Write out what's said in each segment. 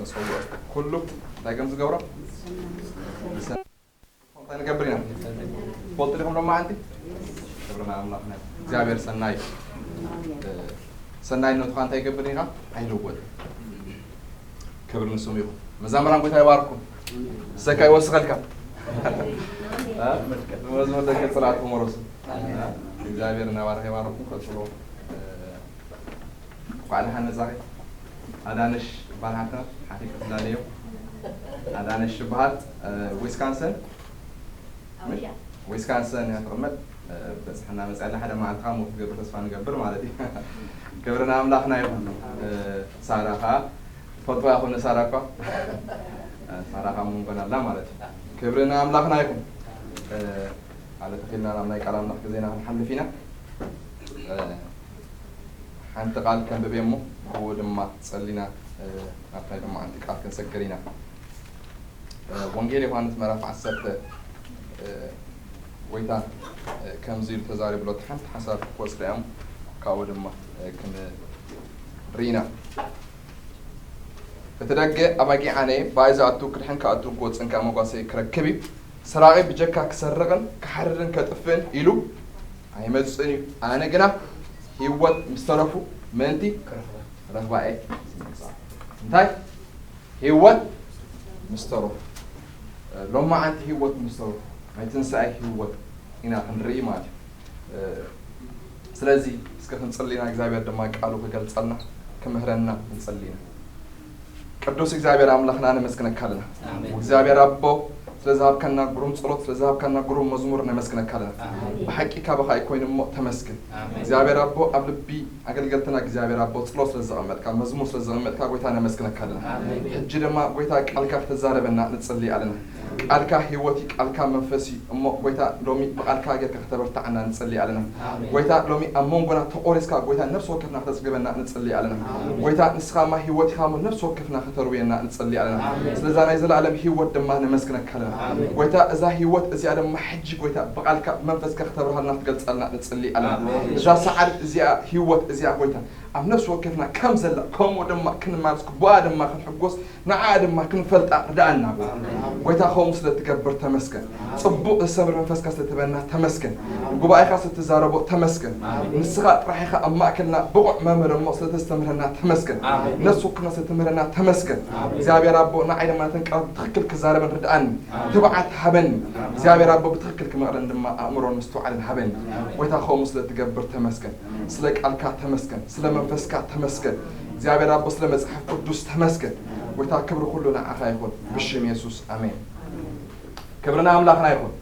ዝጸውዖ ኩሉ እንታይ ከም ዝገብሮ እንታይ ንገብር ኢና? ፈልጡ ዲኹም ሎማዓንቲ? ክብሪ ንኣምላኽና። እግዚኣብሔር ሰናይ እ፣ ሰናይነቱ ኸዓ እንታይ ይገብር ኢኻ? ኣይልወጥን። ክብሪ ንስሙ ይኹን። መዛምራን ጎይታ ይባርኩም። ሰካ ይወስኸልካ። እ? መዝሙር ደቂ ጽላትኩም ወረሱ። እግዚኣብሔር እናባረኸ ይባርኩም። ቀጽሎ። እ፣ እንኳዕ ደሓን መጻኺ። ኣዳነሽ ይበሃል ሓፍትና፣ ሓፊቀ ስላለዮ። ኣዳነሽ ይበሃል፣ እ፣ ዊስካንሰን። ዊስካንሰን እያ ትቕመጥ። እ፣ በጽሕና መጽኣላ ሓደ መዓልቲ ኸዓ ሞት ትገብር ተስፋ ንገብር ማለት እዩ። ክብሪ ንኣምላኽና ይኹን። እ፣ ሳራ ኸዓ ትፈልጥዋ ኢኹም ንሳራ እኳ። እ፣ ሳራ ኸዓ መንጎና ኣላ ማለት እዩ። ክብሪ ንኣምላኽና ይኹን። እ፣ ማለት ተኺልና ናብ ናይ ቃል ኣምላኽ ግዜና ክንሓልፍ ኢና። እ፣ ሓንቲ ቃል ከንብብ እየ እሞ፣ ብኡ ድማ ጸሊና፣ እ፣ ናብ ናይ ሎማዓንቲ ቃል ክንሰግር ኢና። እ፣ ወንጌል ዮሃንስ ምዕራፍ ዓሰርተ፣ እ፣ ጎይታ፣ እ፣ ከምዚ ኢሉ ተዛሪቡ ኣሎ። ሓንቲ ሓሳብ ክወስዳ እዮም፣ ካብኡ ድማ፣ እ፣ ክንርኢ ኢና። እቲ ደገ ኣባጊዕ ኣነ እየ፣ ብኣይ ዝኣቱ ክድሕን ክኣቱ ክወጽእን ከኣ መጓሰ ክረክብ እዩ። ሰራቒ ብጀካ ክሰርቕን ክሓርድን ከጥፍእን ኢሉ ኣይመጽእን እዩ። ኣነ ግና ህይወት ምስ ተረፉ ምእንቲ ክረኽባ እየ ዝመጽእ። እንታይ? ህይወት ምስ ተረፉ። ሎማዓንቲ ህይወት ምስ ተረፉ ናይ ትንሳኤ ህይወት ኢና ክንርኢ ማለት እዩ። ስለዚ እስከ ክንጽሊ ኢና፣ እግዚኣብሔር ድማ ቃሉ ክገልጸልና ክምህረና ክንጽሊ ኢና። ቅዱስ እግዚኣብሔር ኣምላኽና ነመስግነካ ኣለና። ኣሜን። እግዚኣብሔር ኣቦ ስለ ዝሃብካና ግሩም ጸሎት፣ ስለ ዝሃብካና ግሩም መዝሙር ነመስግነካ ኣለና። ኣሜን። ብሓቂ ካባኻ እዩ ኮይኑ እሞ ተመስግን። ኣሜን። እግዚኣብሔር ኣቦ ኣብ ልቢ ኣገልገልትና እግዚኣብሔር ኣቦ ጸሎት ስለ ዘቐመጥካ፣ መዝሙር ስለ ዘቐመጥካ ጎይታ ነመስግነካ ኣለና። ኣሜን። ሕጂ ድማ ጎይታ ቃልካ ክተዛረበና ንጽሊ ኣለና። ቃልካ ህይወት እዩ፣ ቃልካ መንፈስ እዩ። እሞ ጎይታ ሎሚ ብቃልካ ጌርካ ከተበርትዓና ንጽሊ ኣለና። ኣሜን። ጎይታ ሎሚ ኣብ መንጎና ተቖሪስካ ጎይታ ነፍሲ ወከፍና ከተጽግበና ንጽሊ ኣለና። ኣሜን። ጎይታ ንስኻ ማ ህይወት ኢኻ እሞ ነፍሲ ወከፍና ከተርውየና ንጽሊ ኣለና። ኣሜን። ስለዛ ናይ ዘለኣለም ህይወት ድማ ነመስግነካ ኣለና። ኣሜን። ጎይታ እዛ ህይወት እዚኣ ድማ ሕጂ ጎይታ ብቃልካ መንፈስካ ከተብርሃልና ክትገልጸልና ንጽሊ ኣለና። ኣሜን። እዛ ሰዓት እዚኣ ህይወት እዚኣ ጎይታ ኣብ ነፍሲ ወከፍና ከም ዘላ ከምኡ ድማ ክንማርስ ብኣ ድማ ክንሕጎስ ንዓ ድማ ክንፈልጣ ርድኣና። ኣሜን። ጎይታ ከምኡ ስለ ትገብር ተመስገን። ጽቡቕ ዝሰምር መንፈስካ ስለ ትህበና ተመስገን። ጉባኤኻ ስለ ትዛረቦ ተመስገን። ኣሜን። ንስኻ ጥራሕ ኢኻ ኣብ ማእከልና ብቑዕ መምህር እሞ ስለ ተስተምህረና ተመስገን። ኣሜን። ነፍሲ ወከፍና ስለ ትምህረና ተመስገን። ኣሜን። እግዚኣብሔር ኣቦ ንዓይ ድማ ነተን ቃላት ብትኽክል ክዛረበን ርድኣኒ። ኣሜን። ትብዓት ሃበኒ። ኣሜን። እግዚኣብሔር ኣቦ ብትኽክል ክመቕረን ድማ ኣእምሮን ምስትውዓልን ሃበኒ። ኣሜን። ጎይታ ከምኡ ስለ ትገብር ተመስገን። ስለ ቃልካ ተመስገን፣ ስለ መንፈስካ ተመስገን። እግዚኣብሔር ኣቦ ስለ መጽሓፍ ቅዱስ ተመስገን። ጎይታ ክብሪ ኩሉ ንዓኻ ይኹን ብሽም የሱስ ኣሜን። ክብሪ ንኣምላኽና ይኹን።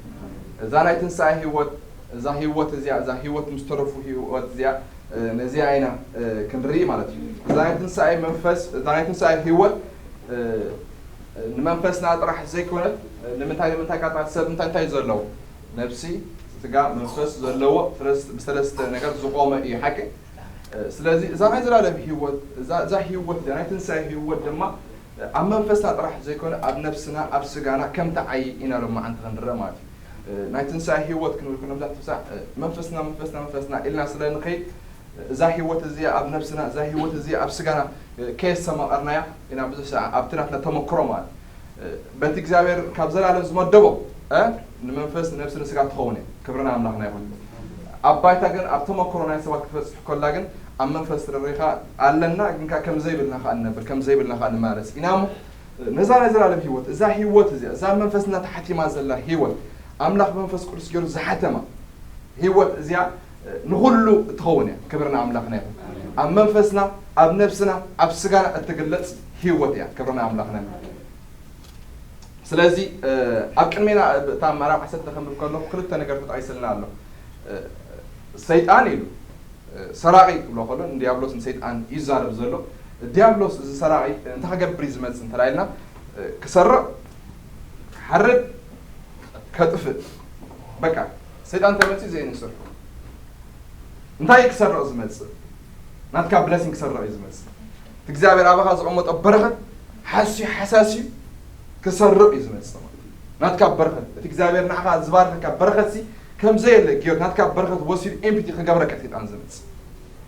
እዛ ናይ ትንሳኤ ህይወት፣ እዛ ህይወት እዚኣ፣ እዛ ህይወት ምስ ተረፉ ህይወት እዚኣ፣ እ፣ ነዚኣ ኢና፣ እ፣ ክንርኢ ማለት እዩ። እዛ ናይ ትንሳኤ መንፈስ፣ እዛ ናይ ትንሳኤ ህይወት፣ እ፣ እ፣ ንመንፈስና ጥራሕ ዘይኮነት፣ እ፣ ንምንታይ፣ ንምንታይ ካጣ ሰብ እንታይ፣ እንታይ እዩ ዘለዎ? ነፍሲ፣ ስጋ፣ መንፈስ ዘለዎ ሰለስተ፣ ብሰለስተ ነገር ዝቆመ እዩ። ሓቂ? እ፣ ስለዚ እዛ ናይ ዘላለም ህይወት፣ እዛ፣ እዛ ህይወት እዚኣ፣ ናይ ትንሳኤ ህይወት ድማ፣ እ፣ ኣብ መንፈስና ጥራሕ ዘይኮነ፣ ኣብ ነፍስና፣ ኣብ ስጋና ከም ትዓዪ ኢና ሎማዓንቲ ክንርእ ማለት እዩ። እ፣ ናይ ትንሳኤ ህይወት ክንብል ከለና፣ መብዛሕትኡ ሳዕ፣ እ፣ መንፈስና፣ መንፈስና፣ መንፈስና ኢልና ስለ ንኸይድ፣ እ፣ እዛ ህይወት እዚኣ ኣብ ነፍስና፣ እዛ ህይወት እዚኣ ኣብ ስጋና፣ እ፣ ከየስተማቐርናያ ኢና ብዙሕ ሳዕ ኣብቲ ናትና ተመክሮ ማለት እዩ። በቲ እግዚኣብሔር ካብ ዘላለም ዝመደቦ፣ እ፣ ንመንፈስ፣ ንነፍሲ፣ ንስጋ ትኸውን እያ። ክብሪ ንኣምላኽና ይኹን። ኣብ ባይታ ግን፣ ኣብ ተመክሮ ናይ ሰባት ክትበጽሕ ከላ ግን፣ ኣብ መንፈስ ተደሪኻ ኣለና፣ ግን ከኣ ከም ዘይብልና ከኣ ንነብር፣ ከም ዘይብልና ከኣ ንመላለስ ኢና እሞ፣ ነዛ ናይ ዘላለም ህይወት፣ እዛ ህይወት እዚኣ፣ እዛ መንፈስና ተሓቲማ ዘላ ህይወት፣ ኣምላኽ መንፈስ ቅዱስ ገይሩ ዝሓተማ ህይወት እዚኣ፣ ንኹሉ እትኸውን እያ። ክብሪ ንኣምላኽና ይኹን። ኣብ መንፈስና፣ ኣብ ነፍስና፣ ኣብ ስጋና እትግለጽ ህይወት እያ። ክብሪ ንኣምላኽና ይኹን። ስለዚ፣ እ፣ ኣብ ቅድሜና እታ ምዕራፍ ዓሰርተ ከንብብ ከለኹ ክልተ ነገር ተጠቒስልና ኣሎ። እ፣ ሰይጣን ኢሉ፣ እ፣ ሰራቒ ክብሎ ከሎ ንዲያብሎስ ንሰይጣን እዩ ዝዛረብ ዘሎ። ዲያብሎስ እዚ ሰራቒ እንታይ ክገብር እዩ ዝመጽእ እንተ ኢልና፣ እ፣ ክሰርቕ፣ ክሓርድ፣ ከጥፍእ። በቃ ሰይጣን ተመጺኡ ዘይ ንስርሑ። እንታይ እዩ ክሰርቕ ዝመጽእ? ናትካ ብለሲንግ ክሰርቕ እዩ ዝመጽእ። እቲ እግዚኣብሔር ኣባኻ ዘቐመጦ በረኸት ሓስዩ ሓሳስዩ ክሰርቕ እዩ ዝመጽእ ማለት እዩ። ናትካ በረኸት፣ እቲ እግዚኣብሔር ንዓኻ ዝባርከካ በረኸትሲ ከም ዘየለ ጌሩ ናትካ በረኸት ወሲዱ ኤምፒቲ ክገብረካ ሰይጣን ዝመጽእ።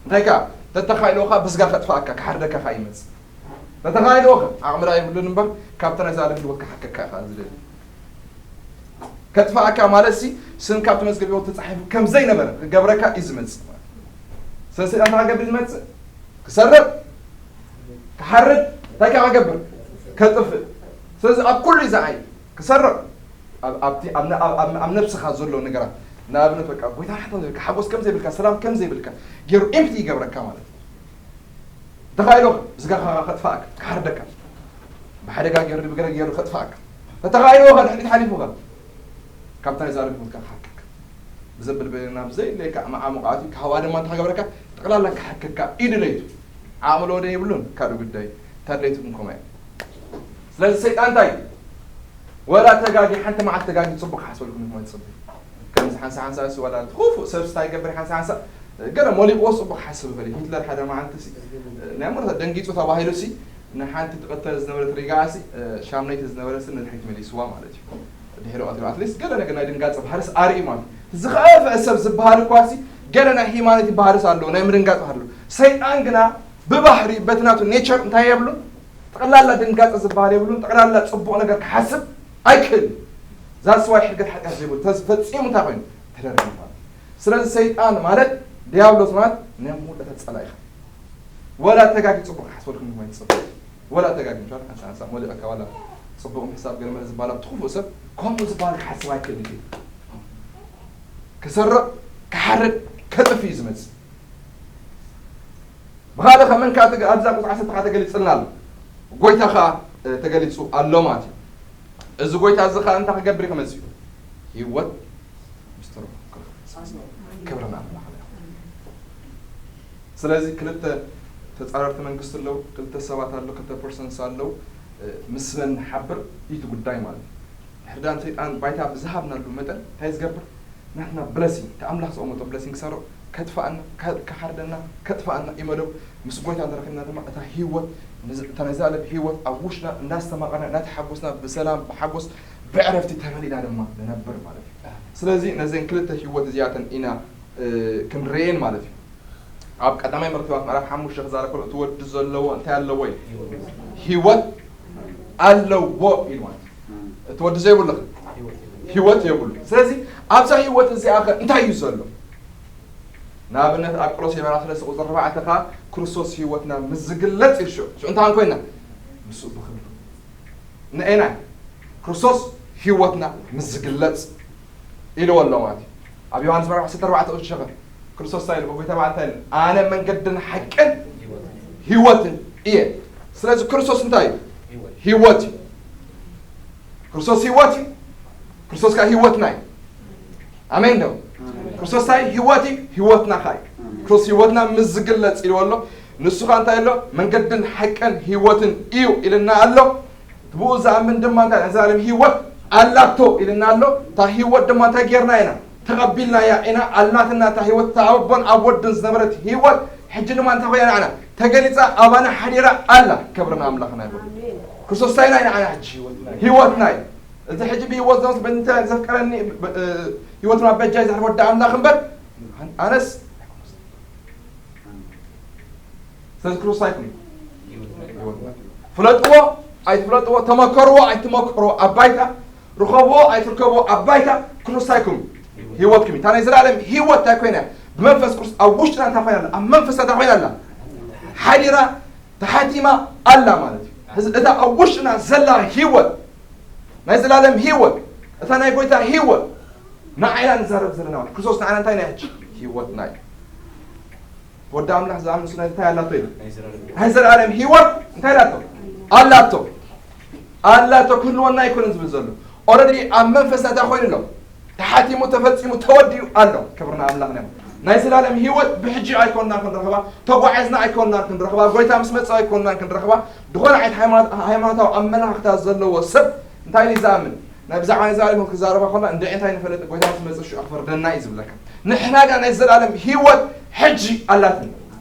እንታይ ከኣ? ተተኻኢሉ ከኣ ብስጋ ከጥፍኣካ፣ ክሓርደካ ከኣ ይመጽእ። ተተኻኢልዎ ኸ ዓቕሚ ደኣ የብሉን እምበር፣ ካብታ ናይዛ ዓለም ህይወት ክሓከካ ኢኻ ዝደሊ። ከጥፍኣካ ማለት ሲ፣ ስም ካብቲ መዝገብ ህይወት ተጻሒፉ ከም ዘይነበረ ክገብረካ እዩ ዝመጽእ። ስለዚ እንታይ ክገብር እዩ ዝመጽእ? ክሰርቕ፣ ክሓርድ፣ እንታይ ከኣ ክገብር? ከጥፍእ። ስለዚ ኣብ ኩሉ እዩ ዝዓይ። ክሰርቕ፣ ኣብ፣ ኣብቲ፣ ኣብ፣ ኣብ፣ ኣብ፣ ኣብ ነብስኻ ዘሎ ነገራት፣ ንኣብነት በቃ ጎይታ ሓታ ክሓጎስ ከም ዘይብልካ፣ ሰላም ከም ዘይብልካ ገይሩ ኤምፕቲ ይገብረካ ማለት እዩ። ተኻኢሎ ስጋኻ ከጥፍኣካ፣ ክሓርደካ፣ ብሓደጋ ገይሩ ብገለ ገይሩ ከጥፍኣካ፣ ተተኻኢሎ ከ ድሕሪት ሓሊፉ ከ ካብታ ናይ ዛረብ ህይወትካ ክሓርቀካ፣ ብዘብል በይና ብዘይለካ መዓሙቓት እዩ። ካብ ድማ እንታይ ክገብረካ? ጠቕላላ ክሓርቀካ እዩ ድሌቱ። ዓቕሚ ለወደ የብሉን፣ ካልእ ጉዳይ። እታ ድሌቱ ግን ከምኣ እያ። ስለዚ ሰይጣን እንታይ እዩ? ወላ ተጋጊ፣ ሓንቲ መዓልቲ ተጋጊ ጽቡቕ ክሓስበልኩም ኢኹም ኣይትጽበዩ። ከምዚ ሓንሳ ሓንሳ ሲ ዋላ እቲ ክፉእ ሰብስ እንታይ ይገብር ሓንሳ ሓንሳ ገለ ሞሊቕዎ ጽቡቕ ክሓስብ ይኽእል እዩ። ሂትለር ሓደ መዓልቲ ሲ ናይ መረታ ደንጊጹ ተባሂሉ ሲ ንሓንቲ ትቕተል ዝነበረት ሪጋ ሲ ሻምነይቲ ዝነበረ ሲ ንድሕሪት መሊስዋ ማለት እዩ። ድሕሪ ቀትሪ ኣትሊስት ገለ ነገር ናይ ድንጋጸ ባህርስ ኣርኢ ማለት እዩ። ዝኸፍአ ሰብ ዝበሃል እኳ ሲ ገለ ናይ ሂማኖቲ ባህርስ ኣለዎ፣ ናይ ምድንጋጽ ባህሪ ኣለዎ። ሰይጣን ግና ብባህሪ በቲ ናቱ ኔቸር እንታይ የብሉን? ጠቕላላ ድንጋጸ ዝበሃል የብሉን። ጠቕላላ ጽቡቕ ነገር ክሓስብ ኣይክእልን። ዛስዋይ ሕርገት ሓጢኣት ዘይብሉ ተዝ-፣ ፈጺሙ እንታይ ኮይኑ? ተደርጊ ማለት። ስለዚ ሰይጣን ማለት ዲያብሎስ ማለት ናይ መወዳእታ ጸላኢኻ። ወላ ተጋጊ ጽቡቕ ክሓስበልኩም ኢኹም ኣይትጸበዩ። ወላ ተጋጊ ምሻል ሓንሳ ሓንሳ ሞሊቐካ ዋላ ጽቡቕ ምሕሳብ ገለ መለ ዝበሃል ኣብቲ ክፉእ ሰብ ከምኡ ዝበሃል ክሓስብ ኣይክእልን እዩ። ክሰርቕ፣ ክሓርድ፣ ከጥፍ እዩ ዝመጽእ። ብኻልእ ከመን ከኣ ተገ-፣ ኣብዛ ቁጽሪ ዓሰርተ ከኣ ተገሊጽልና ኣሎ። ጎይታ ከኣ፣ እ፣ ተገሊጹ ኣሎ ማለት እዩ። እዚ ጎይታ እዚ ከኣ እንታይ ክገብር እዩ ከመጽእ እዩ? ህይወት ምስ ተረፉ ክረፉ። ክብሪ ንኣምላኽ ይኹን። ስለዚ ክልተ ተጻረርቲ መንግስቲ ኣለዉ፣ ክልተ ሰባት ኣለዉ፣ ክልተ ፐርሰንስ ኣለዉ፣ እ፣ ምስ መን ንሓብር እዩ እቲ ጉዳይ ማለት እዩ። ድሕሪ ዳን ሰይጣን ባይታ ብዝሃብናሉ መጠን እንታይ ዝገብር? ናትና ብለሲንግ፣ እቲ ኣምላኽ ዘቐመጦ ብለሲንግ ክሰርቕ፣ ከጥፍኣና፣ ከ-፣ ክሓርደና፣ ከጥፍኣና እዩ መደቡ። ምስ ጎይታ እንተረኺብና ድማ እታ ህይወት፣ ንዝ-፣ እታ ናይ ዘላለም ህይወት ኣብ ውሽጥና እንዳስተማቐርና፣ እንዳተሓጎስና፣ ብሰላም፣ ብሓጎስ፣ ብዕረፍቲ ተመሊእና ድማ ንነብር ማለት እዩ። ስለዚ ነዘን ክልተ ህይወት እዚኣተን ኢና፣ እ፣ ክንርእየን ማለት እዩ። ኣብ ቀዳማይ መርትባት ምዕራፍ ሓሙሽተ ክዛረብ ከሎ እቲ ወዲ ዘለዎ እንታይ ኣለዎ እዩ? ህይወት ኣለዎ ኢሉ ማለት እዩ። እቲ ወዲ ዘይብሉ ኸ? ህይወት የብሉ። ስለዚ ኣብዛ ህይወት እዚኣ ኸ እንታይ እዩ ዘሎ? ንኣብነት ኣብ ቆሎሴ ምዕራፍ ሰለስተ ቁጽሪ ኣርባዕተ ኸኣ ክርስቶስ ህይወትና ምስ ዝግለጽ ኢሉ ሽዑ። ሽዑ እንታይ ኮይና? ምስኡ ብኽብሪ። ንኤና ክርስቶስ ህይወትና ምስ ዝግለጽ ኢልዎ ኣሎ ማለት እዩ። ኣብ ዮሃንስ ምዕራፍ ዓሰርተ ኣርባዕተ ቁጽሪ ሸፈን ክርስቶስ እንታይ ኢሉ? ጎይታ በዓል እንታይ ኢሉ? ኣነ መንገድን ሓቅን ህይወትን እየ። ስለዚ ክርስቶስ እንታይ እዩ? ህይወት እዩ። ክርስቶስ ህይወት እዩ። ክርስቶስ ከኣ ህይወትና እዩ። ኣሜን ዶ? ክርስቶስ እንታይ ህይወት እዩ? ህይወትና ከኣ እዩ። ክርስቶስ ህይወትና ምስ ዝግለጽ ኢልዎ ኣሎ። ንሱ ከኣ እንታይ ኣሎ? መንገድን ሓቅን ህይወትን እዩ ኢልና ኣሎ። ብኡ ዝኣምን ድማ እንታይ ናይ ዘላለም ህይወት ኣላቶ ኢልና ኣሎ። እታ ህይወት ድማ እንታይ ጌርና ኢና? ተቐቢልናያ ኢና። ኣላትና እታ ህይወት፣ እታ ኣብ ኣቦን ኣብ ወድን ዝነበረት ህይወት፣ ሕጂ ድማ እንታይ ኮይና ንዓና? ተገሊጻ ኣባና ሓዲራ ኣላ። ክብሪ ንኣምላኽና ይኹን። ኣሜን። ክርስቶስ እንታይ ኢና ንዓና ሕጂ? ህይወትና እዩ። እዚ ሕጂ ብህይወት ዘምስ በእንተ ዘፍቀረኒ ብ-፣ እ፣ ህይወትና በጃይ ዘሕልፎ ወዲ ኣምላኽ እምበር ኣነስ ስለዚ ክርስቶስ ኣይኮነን። ፍለጥዎ ኣይትፍለጥዎ፣ ተመከርዎ ኣይትመከርዎ፣ ኣብ ባይታ ርኸብዎ ኣይትርከብዎ፣ ኣብ ባይታ ክርስቶስ ኣይኮነን። ህይወትኩም እዩ። እታ ናይ ዘላለም ህይወት እንታይ ኮይና? ብመንፈስ ክርስቶስ ኣብ ውሽጥና እንታይ ኮይና ኣላ? ኣብ መንፈስና እንታይ ኮይና ኣላ? ሓዲራ ተሓቲማ ኣላ ማለት እዩ። እዚ፣ እታ ኣብ ውሽጥና ዘላ ህይወት፣ ናይ ዘላለም ህይወት፣ እታ ናይ ጎይታ ህይወት፣ ንዓይና ንዛረብ ዘለና ማለት ክርስቶስ ንዓና እንታይ ናይ ሕጂ ህይወትና እዩ። ወዲ ኣምላኽ ዝኣምንሱ ናይ እንታይ ኣላቶ ኢሉ? ናይ ዘላለም ህይወት እንታይ ኣላቶ? ኣላቶ። ኣላቶ ክህልወና ኣይኮነን ዝብል ዘሎ። ኦረዲ ኣብ መንፈስ እንታይ ኮይኑ ኣሎ? ተሓቲሙ፣ ተፈጺሙ፣ ተወዲኡ ኣሎ። ክብሪ ንኣምላኽና ይኹን። ናይ ዘላለም ህይወት ብሕጂ ኣይኮንና ክንረኽባ፣ ተጓዒዝና ኣይኮንና ክንረኽባ፣ ጎይታ ምስ መጸ ኣይኮንና ክንረኽባ፣ ዝኾነ ዓይነት ሃይማኖት-፣ ሃይማኖታዊ ኣመለኻኽታ ዘለዎ ሰብ እንታይ እዩ ዝኣምን? ናይ ብዛዕባ ናይ ዘላለም ህይወት ክዛረባ ከላ፣ እንደ እንታይ ንፈልጥ፣ ጎይታ ምስ መጸ ሽዑ ክፈርደና እዩ ዝብለካ። ንሕና ጋር ናይ ዘላለም ህይወት ሕጂ ኣላትና።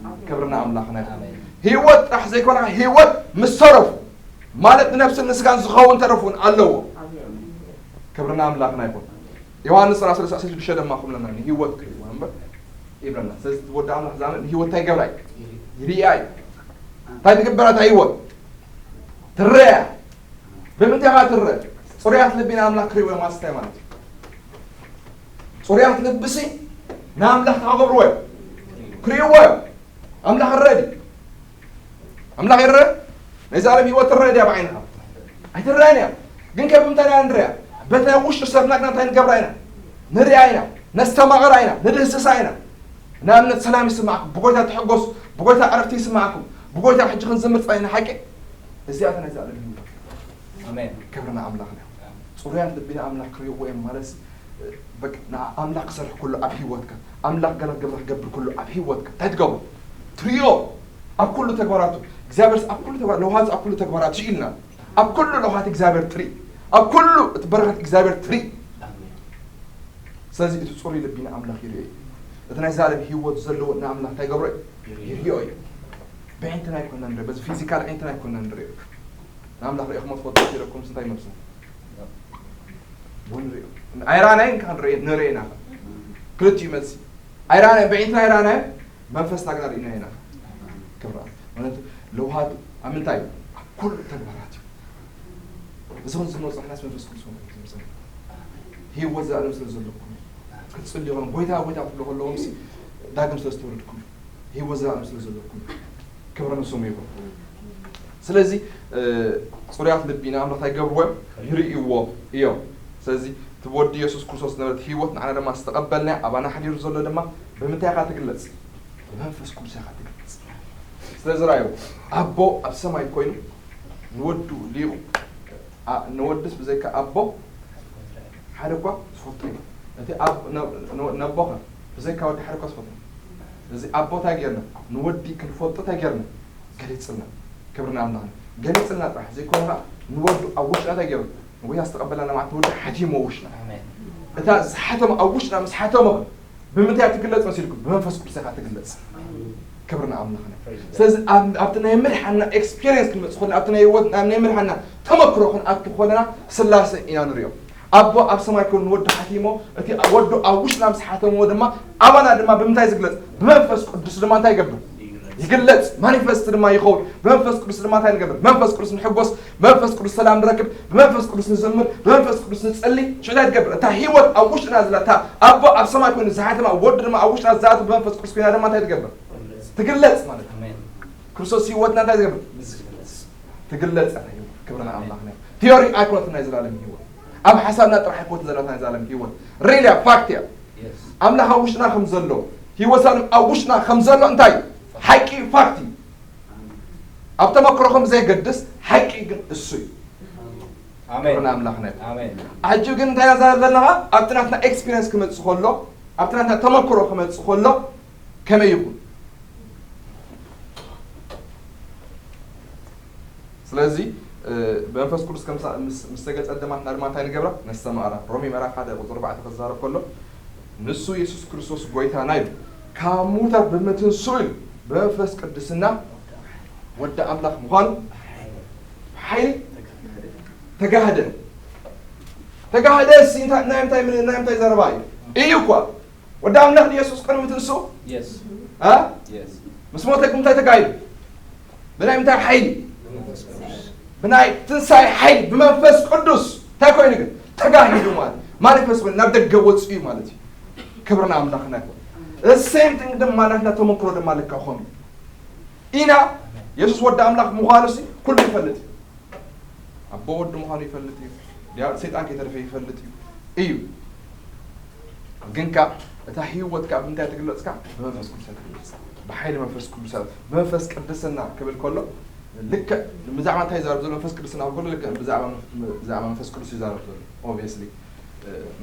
ክብሪ ንኣምላኽና ይኹን። ህይወት ጥራሕ ዘይኮነ፣ ህይወት ምስ ተረፉ፣ ማለት ንነብስን ንስጋን ዝኸውን ተረፍ እውን ኣለዎ። ክብሪ ንኣምላኽና ይኹን። ዮሃንስ ራሱ ሰለስተ ሽዱሽተ ድማ ከምለና ንህይወት ክርእይዎ እምበር ይብለና። ስለዚ እቲ ወዲ ኣምላኽ ዝኣምን ንህይወት እንታይ ይገብራ እዩ? ይርእያ እዩ። እንታይ ትግበራ እታ ህይወት? ትረያ። ብምንታይ ኢኻ ትረ? ጽሩያት ልቢ ንኣምላኽ ክርእይዎ እዮም ማለት እንታይ ማለት እዩ? ጽሩያት ልብሲ ንኣምላኽ ክገብርዎ እዮም። ክርእይዎ እዮም። ኣምላኽ ይረአ ድዩ? ኣምላኽ ይረአ? ናይዚ ዓለም ህይወት ትረአ ድያ ብዓይንኻ? ኣይትረኣን እያ። ግን ከ ብምንታይ ኢና ንርእያ? በቲ ናይ ውሽጢ ሰብና ግና እንታይ ንገብራ ኢና? ንርእያ ኢና፣ ነስተማቕራ ኢና፣ ንድህስሳ ኢና። ንኣብነት ሰላም ይስማዕኩም፣ ብጎይታ ተሐጎሱ፣ ብጎይታ ዕረፍቲ ይስማዕኩም፣ ብጎይታ ሕጂ ክንዝምር ጸኒሕና ሓቂ። እዚኣተን ናይዚ ዓለም ህይወት። ኣሜን። ክብሪ ንኣምላኽና። ጽሩያት ልቢ ንኣምላኽ ክርእይዎ እዮም ማለት ሲ፣ በቃ ንኣምላኽ ክሰርሕ ከሎ ኣብ ህይወትካ፣ ኣምላኽ ገለ ግብሪ ክገብር ከሎ ኣብ ህይወትካ እንታይ ትገብሮ? ትርእዮ። ኣብ ኩሉ ተግባራቱ እግዚኣብሔር ኣብ ኩሉ ተግባር ለውሃት ኣብ ኩሉ ተግባራቱ ኢልና ኣብ ኩሉ ለውሃት እግዚኣብሔር ትርኢ፣ ኣብ ኩሉ እቲ በረኸት እግዚኣብሔር ትርኢ። ስለዚ እቲ ጽሩይ ልቢ ንኣምላኽ ይርእዮ እዩ። እቲ ናይ ዘላለም ህይወት ዘለዎ ንኣምላኽ እንታይ ይገብሮ እዩ? ይርእዮ እዩ። ብዕንትና ኣይኮንና ንርእዮ፣ በዚ ፊዚካል ዕንትና ኣይኮንና ንርእዮ። ንኣምላኽ ርእኹሞ ትፈልጡ ኢለኩም እንታይ ይመስል? እውን ርእዮ። ኣይራናይን ከ ንርእዮ፣ ንርእዮ ኢና። ክልቲኡ መልሲ። ኣይራናይ፣ ብዕንትና ኣይራናይ፣ መንፈስና ግና ርኢና ኢና። ክብራ። ማለት ለውሃት ኣብ ምንታይ? ኣብ ኩሉ ተግባራት እዩ። እዚ ኹን ዝመጽእ ሓናስ መንፈስ ቅዱስ መንፈስ ቅዱስ ህይወት ዘላለም ስለ ዘለኩም ክትጽልዩ ኹን ጎይታ ጎይታ ትብሉ ከለኹም ሲ ዳግም ስለ ዝተወለድኩም ህይወት ዘላለም ስለ ዘለኩም ክብሪ ንስሙ ይኹን። ስለዚ እ፣ ጽሩያት ልቢ ንኣምላኽ እንታይ ይገብርዎ እዮም? ይርእይዎ እዮም። ስለዚ እቲ ወዲ የሱስ ክርስቶስ ዝነበረት ህይወት ንዓና ድማ ዝተቐበልና ኣባና ሓዲሩ ዘሎ ድማ ብምንታይ ኢኻ ትግለጽ? ብመንፈስ ቅዱስ ኢኻ ትግለጽ። ስለዚ ራእዩ ኣቦ ኣብ ሰማይ ኮይኑ ንወዱ ሊቑ ኣ- ንወድስ ብዘይካ ኣቦ ሓደ እኳ ዝፈልጦ የለን። እቲ ኣብ ነ- ነ- ነቦኸ ብዘይካ ወዲ ሓደ እኳ ዝፈልጦ የለን። እዚ ኣቦ እንታይ ጌርና ንወዲ ክንፈልጦ እንታይ ጌርና ገሊጽልና። ክብሪ ንኣምላኽና። ገሊጽልና ጥራሕ ዘይኮነ ኸዓ ንወዱ ኣብ ውሽጥና እንታይ ገይሩ ንጎይታ ዝተቐበልና ማለት ንወዲ ሓቲሞ ውሽጥና። ኣሜን። እታ ዝሓተመ ኣብ ውሽጥና ምስ ሓተመ ብምንታይ እያ ትግለጽ መሲልኩም? ብመንፈስ ቅዱስ ኢኻ ትግለጽ። ክብሪ ንኣምላኽና። ስለዚ ኣብ- ኣብቲ ናይ ምድሓና ኤክስፒሪየንስ ክንመጽእ ኮለና ኣብቲ ናይ ህይወት ኣብ ናይ ምድሓና ተመክሮ ክንኣቱ ኮለና ስላሴ ኢና ንሪኦ። ኣቦ ኣብ ሰማይ ኮን ንወዱ ሓቲሞ እቲ ወዱ ኣብ ውሽጥና ምስ ሓተሞ ድማ ኣባና ድማ ብምንታይ ዝግለጽ? ብመንፈስ ቅዱስ ድማ እንታይ ይገብር? ይግለጽ። ማኒፌስት ድማ ይኸውን። ብመንፈስ ቅዱስ ድማ እንታይ ንገብር? መንፈስ ቅዱስ ንሕጎስ፣ መንፈስ ቅዱስ ሰላም ንረክብ፣ ብመንፈስ ቅዱስ ንዘምር፣ ብመንፈስ ቅዱስ ንጸሊ። ሽዑ እንታይ ትገብር? እታ ህይወት ኣብ ውሽጥና ዘላ እታ ኣቦ ኣብ ሰማይ ኮይኑ ዝሓተማ ወዱ ድማ ኣብ ውሽጥና ዝኣቱ ብመንፈስ ቅዱስ ኮይና ድማ እንታይ ትገብር? ትግለጽ ማለት እዩ። ኣሜን። ክርስቶስ ህይወትና እንታይ ዝገብር? ትግለጽ። ክብሪ ንኣምላኽና። ቲዮሪ ኣይኮነትን ናይ ዘላለም ህይወት። ኣብ ሓሳብና ጥራሕ ኣይኮነትን ዘላ ናይ ዘላለም ህይወት። ሪል እያ፣ ፋክት እያ። የስ። ኣምላኽ ኣብ ውሽጥና ከም ዘሎ፣ ህይወት ዘላለም ኣብ ውሽጥና ከም ዘሎ እንታይ እዩ? ሓቂ እዩ፣ ፋክት እዩ። ኣብ ተመክሮ ከም ዘይገድስ ሓቂ ግን እሱ እዩ። ኣሜን። ክብሪ ንኣምላኽና ይኹን። ኣሜን። ሕጂ ግን እንታይ ኢና ንዛረብ ዘለና? ኣብቲ ናትና ኤክስፒሪየንስ ክመጽእ ከሎ፣ ኣብቲ ናትና ተመክሮ ክመጽእ ከሎ ከመይ ይኹን? ስለዚ እ፣ ብመንፈስ ቅዱስ ከም ሳ- ምስ ምስ ተገልጸ ደማትና ድማ እንታይ ንገብራ? ነስተማቕራ። ሮሜ ምዕራፍ ሓደ ቁጽሪ ኣርባዕተ ክዛረብ ከሎ ንሱ የሱስ ክርስቶስ ጎይታና እዩ፣ ካብ ሙታት ብምትንስኡ እዩ፣ ብመንፈስ ቅዱስና ወዲ ኣምላኽ ምዃኑ ብሓይሊ ተጋህደ። ተጋህደ ሲ እንታይ- ናይ ምንታይ ናይ ምንታይ ዘረባ እዩ? እዩ እኳ ወዲ ኣምላኽ ንየሱስ ቅድሚ ትንስኡ የስ። እ? የስ። ምስ ሞተ ግን እንታይ ተጋሂዱ? ብናይ ምንታይ ሓይሊ? መንፈስ ቅዱስ። ብናይ ትንሳኤ ሓይሊ ብመንፈስ ቅዱስ እንታይ ኮይኑ ግን ተጋሂዱ ማለት ማኒፌስት ኮይኑ ናብ ደገ ወፅኡ እዩ ማለት እዩ። ክብሪ ንኣምላኽና ይኹን። ሴም ቲንግ ድማ ናትና ተመክሮ ድማ ልካ ኾኑ ኢና። የሱስ ወዲ ኣምላኽ ምዃኑ ሲ ኩሉ ይፈልጥ እዩ። ኣቦ ወዲ ምዃኑ ይፈልጥ እዩ። ድያ ሰይጣን ከይተረፈ ይፈልጥ እዩ እዩ። ግን ከ እታ ህይወት ከ ብምንታይ ትግለጽ ከ? ብመንፈስ ቅዱስ እያ ትግለጽ። ብሓይሊ መንፈስ ቅዱስ እያ። ብመንፈስ ቅድስና ክብል ከሎ ልክዕ ብዛዕባ እንታይ ይዛረብ ዘሎ? መንፈስ ቅድስና ክብል ከሎ ልክዕ ብዛዕባ ብዛዕባ መንፈስ ቅዱስ ይዛረብ ዘሎ። ኦብቪየስሊ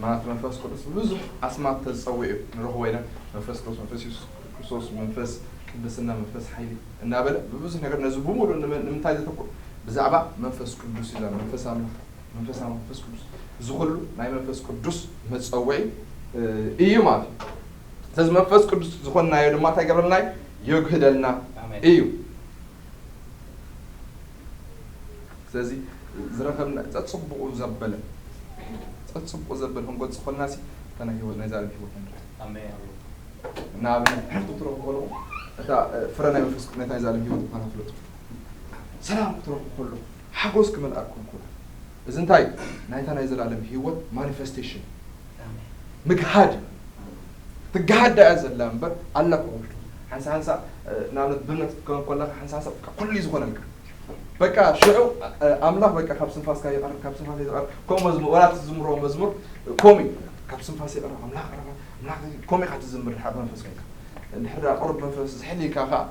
ማለት መንፈስ ቅዱስ ብዙሕ ኣስማት ተዝጸውዕ እዩ ንረኽቦ ኢና። መንፈስ ቅዱስ መንፈስ የሱስ ክርስቶስ መንፈስ ቅድስና መንፈስ ሓይሊ እናበለ ብብዙሕ ነገር ነዚ ብምሉእ ንመ- ንምንታይ ዘተኩር? ብዛዕባ መንፈስ ቅዱስ እዩ። መንፈስ ኣምላኽ መንፈስ ኣምላኽ መንፈስ ቅዱስ እዚ ኩሉ ናይ መንፈስ ቅዱስ መጸውዒ እዩ ማለት እዩ። ስለዚ መንፈስ ቅዱስ ዝኾንናዮ ድማ እንታይ ገብረልና እዩ? የግህደልና ኣሜን። እዩ። ስለዚ ዝረኸብና ጸጽቡቑ ዘበለ ጸጽቡቑ ዘበለ ክንገልጽ ኾንና ሲ እታ ናይ ህይወት ናይ ዛለም ህይወት ንርኢ። ኣሜን። ንኣብነት ድሕርቲ ክትረኽቡ ከለኹም እታ ፍረ ናይ መንፈስ ቅዱስ ናይ ዛለም ህይወት ምዃና ፍለጡ። ሰላም ክትረኽቡ ከለኹም ሓጎስ ክመልኣኩም ኩሉ። እዚ እንታይ? ናይታ ናይ ዘላለም ህይወት ማኒፌስቴሽን፣ ምግሃድ። ትገሃድ እያ ዘላ እምበር ኣላ እኮ ውሽጡ። ሓንሳ ሓንሳ ንኣብነት ብእምነት ክትከውን ከለካ ሓንሳ ሓንሳ ኩሉ እዩ ዝኾነልካ። በቃ ሽዑ ኣምላኽ በቃ ካብ ስንፋስካ ይቐርብ፣ ካብ ስንፋስ ይቐርብ። ከምኡ መዝሙር ወላ ትዝምሮ መዝሙር ከምኡ እዩ። ካብ ስንፋስ ይቐርብ ኣምላኽ፣ ቀረባ ኣምላኽ፣ ከምኡ ኢኻ ትዝምር ድሓር መንፈስ ኮይንካ። እንድሕር ደኣ ቁሩብ መንፈስ ዝሕል ኢልካ ከኣ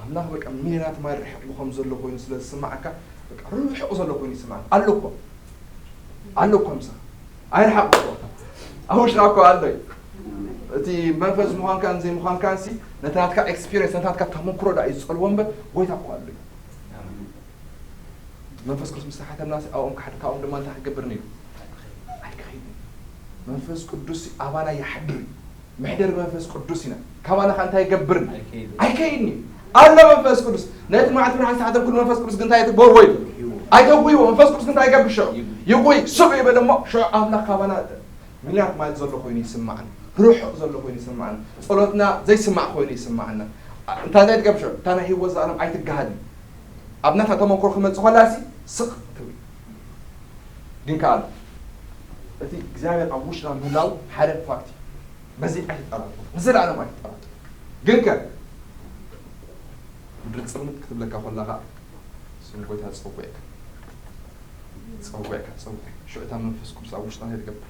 ኣምላኽ በቃ ሚልዮናት ማይል ርሒቑ ከም ዘሎ ኮይኑ ስለ ዝስምዓካ በቃ ርሑቕ ዘሎ ኮይኑ ይስምዓካ። ኣሎ እኮ ኣሎ እኮ ምሳኻ ኣይርሓቕ እኮ ኣብ ውሽጥና እኮ ኣሎ እዩ። እቲ መንፈስ ምዃንካን ዘይምዃንካን ሲ ነቲ ናትካ ኤክስፒሪየንስ ነቲ ናትካ ተመክሮ ደኣ እዩ ዝጸልዎ እምበር ጎይታ እኮ ኣሎ እዩ። መንፈስ ቅዱስ ምስ ተሓተምና ሲ ኣብኦም ክሓድር ካብኦም ድማ እንታይ ክገብር ነይሩ ኣይክኸይድን። መንፈስ ቅዱስ ኣባና ይሓድር እዩ። መሕደሪ መንፈስ ቅዱስ ኢና። ካባና ከ እንታይ ይገብርን ኣይከይድን። ኣይከይድን እዩ። ኣሎ መንፈስ ቅዱስ። ነቲ መዓልቲ ብርሃን ዝተሓተምኩሉ መንፈስ ቅዱስ ግን እንታይ ትግበርዎ እዩ? ኣይተጉይዎ። መንፈስ ቅዱስ ግን እንታይ ይገብር ሽዑ? ይጉይ። ይጉይ። ስቕ ይብል እሞ ሽዑ ኣምላኽ ካባና ሚልያት ማለት ዘሎ ኮይኑ ይስማዓና። ርሑቕ ዘሎ ኮይኑ ይስማዓና። ጸሎትና ዘይስማዕ ኮይኑ ይስማዓና። እንታይ እንታይ ትገብር ሽዑ? እታ ናይ ህይወት ዘኣለም ኣይትገሃድን። ኣብ ናታ ተመክሮ ክመጽእ ከላ ሲ ስቕ ትብል። ግን ከኣ እቲ እግዚኣብሔር ኣብ ውሽጥና ምህላው ሓደ ፋክት እዩ። በዚ ኣይትጠራጠሩ፣ ንዘለኣለም ኣይትጠራጠሩ። ግን ከ ምድሪ ጽልምት ክትብለካ ከላ ከኣ ስም ጎይታ ጸውዕካ ጸውዕካ ጸውዕካ ሽዑ እታ መንፈስ ቅዱስ ኣብ ውሽጥና እንታይ ትገብር?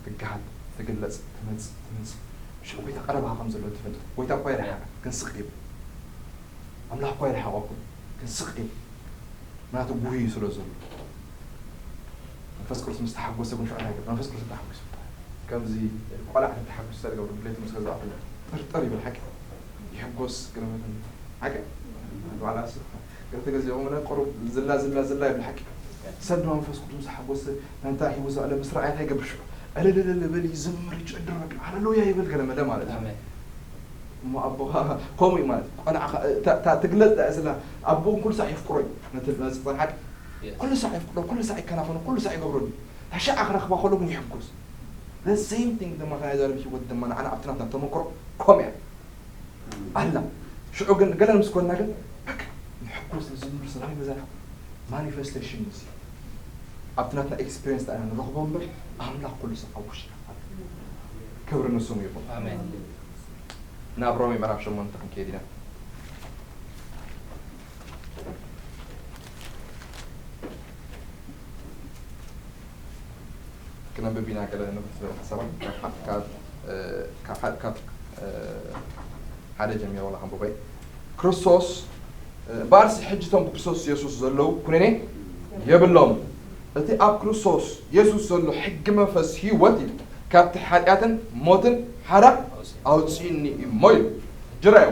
ትገሃድ፣ ትግለጽ፣ ትመጽእ፣ ትመጽእ። ሽዑ ጎይታ ቀረባኻ ከም ዘሎ ትፈልጥ። ጎይታ እኳ ይርሓቕ፣ ግን ስቕ ይብል። ኣምላኽ እኳ ይርሓቐኩም፣ ግን ስቕ ይብል። ምክንያቱ ጉህዩ ስለ ዘሎ። መንፈስ ቅዱስ ምስ ተሓጎሰ ግን ሽዑ እንታይ ይገብር? መንፈስ ቅዱስ ተሓጒሱ። ከምዚ ቆልዓ ተሓጒሱ እንታይ ዝገብር? ድሌቱ ምስ ገዛእቱ ጥርጥር ይብል ሓቂ። ይሕጎስ ግን መትን ሓቂ። ባዕላ ስ-፣ ገለ ተገዚኦም ቁሩብ ዝላ ዝላ ዝላ ይብል ሓቂ። ሰብ ድማ መንፈስ ቅዱስ ምስ ተሓጎሰ ናንታ ሂቡ ዘዕለ ምስ ረኣየ እንታይ ይገብር ሽዑ? ዕልልልል ይብል፣ ይዝምር፣ ይጭድር፣ በቃ ሃሌሉያ ይብል ገለ መለ ማለት እዩ። ኣሜን። እሞ ኣቦኻ ከምኡ እዩ ማለት እዩ። ቆልዓ ኸ-፣ እታ፣ እታ ትግለጽ እያ ስላ ኣቦኡ ኩሉ ሳዕ የፍቅሮ እዩ። ነቲ፣ ነቲ ቆልዓ ሓቂ። የስ። ኩሉ ሳዕ የፍቅሮ፣ ኩሉ ሳዕ ይከናኸኖ፣ ኩሉ ሳዕ ይገብረሉ። እታ ሽዓ ክረኽባ ከሎ ግን ይሕጎስ። The same thing ድማ ናይ ዘረብ ህይወት ድማ ንዓና ኣብቲ ናትና ተመክሮ ከምኡ እያ ኣላ። ሽዑ ግን ገለ ምስ ኮንና ግን በቃ ንሕጎስ፣ ንዝምር፣ ሰላም ይበዛና። ማኒፌስቴሽን እዚ ኣብቲ ናትና ኤክስፒሪየንስ ዳኣ ንረኽቦ እምበር ኣምላኽ ኩሉ ሳዕ ኣብ ውሽጥና ኣሎ። ክብሪ ንስሙ ይኹን። ኣሜን። ናብ ሮሜ ምዕራፍ ሸሞንተ ክንከይድ ኢና። ክነንብብ ኢና ገለ ንብረት ዝበለ ሓሳባት ካብ ሓ-፣ ካብ፣ እ፣ ካብ ሓ-፣ ካብ፣ እ፣ ሓደ ጀሚረ ዋላ ከንብቦ እየ። ክርስቶስ፣ እ፣ እምበኣርሲ ሕጂ እቶም ብክርስቶስ የሱስ ዘለዉ ኩነኔ የብሎምን። እቲ ኣብ ክርስቶስ የሱስ ዘሎ ሕጊ መንፈስ ህይወት እዩ። ካብቲ ሓጢኣትን ሞትን ሓራ ኣውጺእኒ እሞ ኢሉ። ጅራዮ፣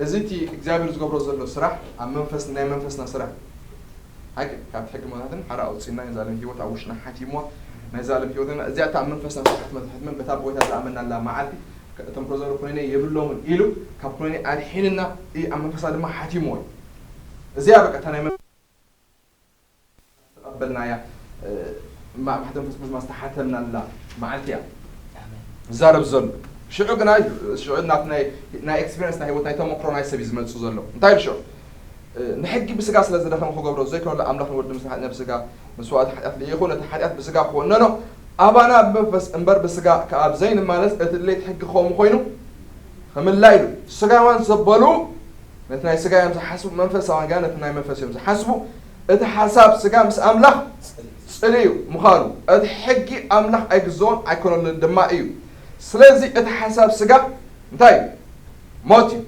እዚ እቲ እግዚኣብሔር ዝገብሮ ዘሎ ስራሕ ኣብ መንፈስ፣ ናይ መንፈስና ስራሕ። ሓቂ፣ ካብቲ ሕጊ ሞታትን ሓራ ኣውጺእና ናይ ዘላለም ህይወት ኣብ ውሽጥና ሓቲምዋ። ናይ ዘላለም ህይወትና እዚኣ እታ ኣብ መንፈስና ዝተሓትመት ሕትመን በታ ብጎይታ ዝኣመናላ መዓልቲ እቶም ክረዘሩ ኩነኔ የብሎምን ኢሉ ካብ ኩነኔ ኣድሒንና እዩ ኣብ መንፈስና ድማ ሓቲምዎ እዩ። እዚኣ በቃ እታ ናይ መን-፣ ተቐበልናያ፣ እ፣ ማ-፣ ማሕተም መንፈስ ቅዱስ ዝተሓተምናላ መዓልቲ እያ። ኣሜን። ዝዛረብ ዘሎ። ሽዑ ግና፣ ሽዑ ናት ናይ፣ ናይ ኤክስፒሪየንስ ናይ ህይወት ናይ ተመክሮ ናይ ሰብ እዩ ዝመጽእ ዘሎ። እንታይ ኢሉ ሽዑ? እ፣ ንሕጊ ብስጋ ስለ ዝደኸመ ክገብሮ ዘይኮነሉ ኣምላኽ ንወዱ ምስ ሓጢኣት ብስጋ መስዋእቲ ሓጢኣት ልኢኹ ነቲ ሓጢኣት ብስጋ ክወነኖ ኣባና ብመንፈስ እምበር ብስጋ ከኣ ዘይንማለስ እቲ ድሌት ሕጊ ከምኡ ኮይኑ ክምላ ኢሉ። ስጋውያን ዘበሉ ነቲ ናይ ስጋ እዮም ዝሓስቡ፣ መንፈሳውያን ግና ነቲ ናይ መንፈስ እዮም ዝሓስቡ። እቲ ሓሳብ ስጋ ምስ ኣምላኽ ጽልኢ እዩ ምዃኑ፣ እቲ ሕጊ ኣምላኽ ኣይግዝኦን ኣይኮነሉን ድማ እዩ። ስለዚ እቲ ሓሳብ ስጋ እንታይ እዩ? ሞት እዩ።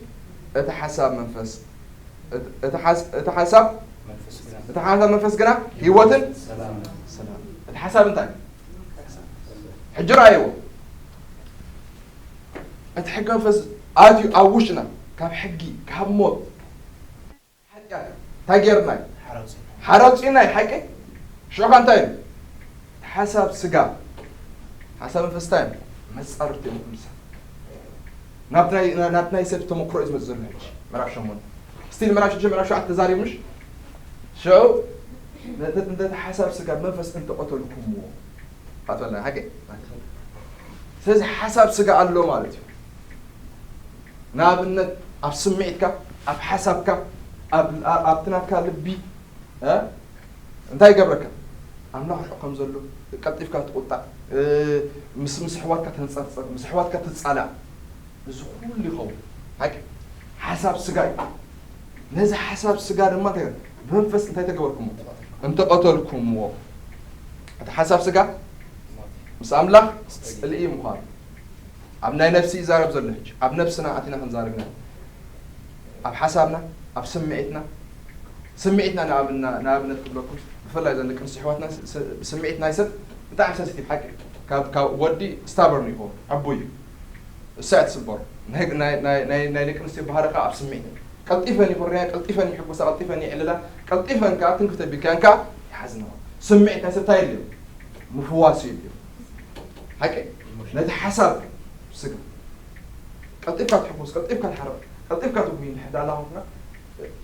እቲ ሓሳብ መንፈስ፣ እቲ፣ እቲ ሓስ-፣ እቲ ሓሳብ፣ መንፈስ ግና፣ እቲ ሓሳብ መንፈስ ግና ህይወትን ሰላም። ሰላም። እቲ ሓሳብ እንታይ እዩ? ሕጂ ረኣይዎ። እቲ ሕጊ መንፈስ ኣትዩ ኣብ ውሽጥና፣ ካብ ሕጊ፣ ካብ ሞት፣ ሓጢኣት፣ እንታይ ጌርና እዩ? ሓራ ኣውጺእና። ሓራ ኣውጺእና እዩ፣ ሓቂ? ሽዑ ኸ እንታይ እዩ? ሓሳብ ስጋ፣ ሓሳብ መንፈስ እንታይ እዩ? መጻርርቲ እዮም ቅዱሳን። ናብቲ ናይ፣ ናብቲ ናይ ሰብ ተመክሮ እዩ ዝመጽእ ዘሎ ሕጂ፣ ምዕራፍ ሸሞንተ። ስቲል ምዕራፍ ሽዱሽተ፣ ምዕራፍ ሸውዓተ ተዛሪቡ ምሽ? ሽዑ ነቲ፣ ነቲ ሓሳብ ስጋ መንፈስ እንተቐተልኩምዎ፣ ኣትበልና፣ ሓቂ? ስለዚ ሓሳብ ስጋ ኣሎ ማለት እዩ። ንኣብነት ኣብ ስምዒትካ፣ ኣብ ሓሳብካ፣ ኣብ፣ ኣብ፣ ኣብቲ ናትካ ልቢ፣ እ? እንታይ ይገብረካ? ኣምላኽ ርሑቕ ከም ዘሎ ቀልጢፍካ ትቑጣዕ፣ እ፣ ምስ፣ ምስ ኣሕዋትካ ተንጸርጽር፣ ምስ ኣሕዋትካ ትጻላእ። እዚ ኩሉ ይኸውን። ሓቂ ሓሳብ ስጋ እዩ። ነዚ ሓሳብ ስጋ ድማ እንታይ፣ ብመንፈስ እንታይ ተገበርኩምዎ? እንተቐተልኩምዎ። እቲ ሓሳብ ስጋ ምስ ኣምላኽ ጽልኢ ምዃኑ። ኣብ ናይ ነፍሲ ይዛረብ ዘሎ ሕጂ። ኣብ ነፍስና ኣቲና ክንዛረብ ኢና። ኣብ ሓሳብና፣ ኣብ ስምዒትና፣ ስምዒትና ንኣብና-፣ ንኣብነት ክብለኩም፣ ብፍላይ ዘን ደቂ ኣንስትዮ ኣሕዋትና ስ-፣ ስ-፣ ስምዒት ናይ ሰብ ብጣዕሚ ሰንሲቲቭ ሓቂ። ካብ፣ ካብ ወዲ ስታበርን ይኸውን፣ ዕቡይ እዩ። እሳ እያ ትስበሮ። ናይ፣ ናይ፣ ናይ፣ ናይ፣ ናይ ደቂ ኣንስትዮ ባህሪ ከኣ ኣብ ስምዒት እዩ። ቀልጢፈን ይኹርያ፣ ቀልጢፈን ይሕጎሳ፣ ቀልጢፈን የዕልላ፣ ቀልጢፈን ከኣ ትንክፍ ተቢልካየን ከኣ ይሓዝና። ስምዒት ናይ ሰብ እንታይ የድልዮ? ምፍዋስ እዩ የድልዮ። ሓቂ? ነቲ ሓሳብ ስጋ። ቀልጢፍካ ትሕጎስ፣ ቀልጢፍካ ትሓርቕ፣ ቀልጢፍካ ትጉሂ እንድሕር ደኣ ኮንካ፣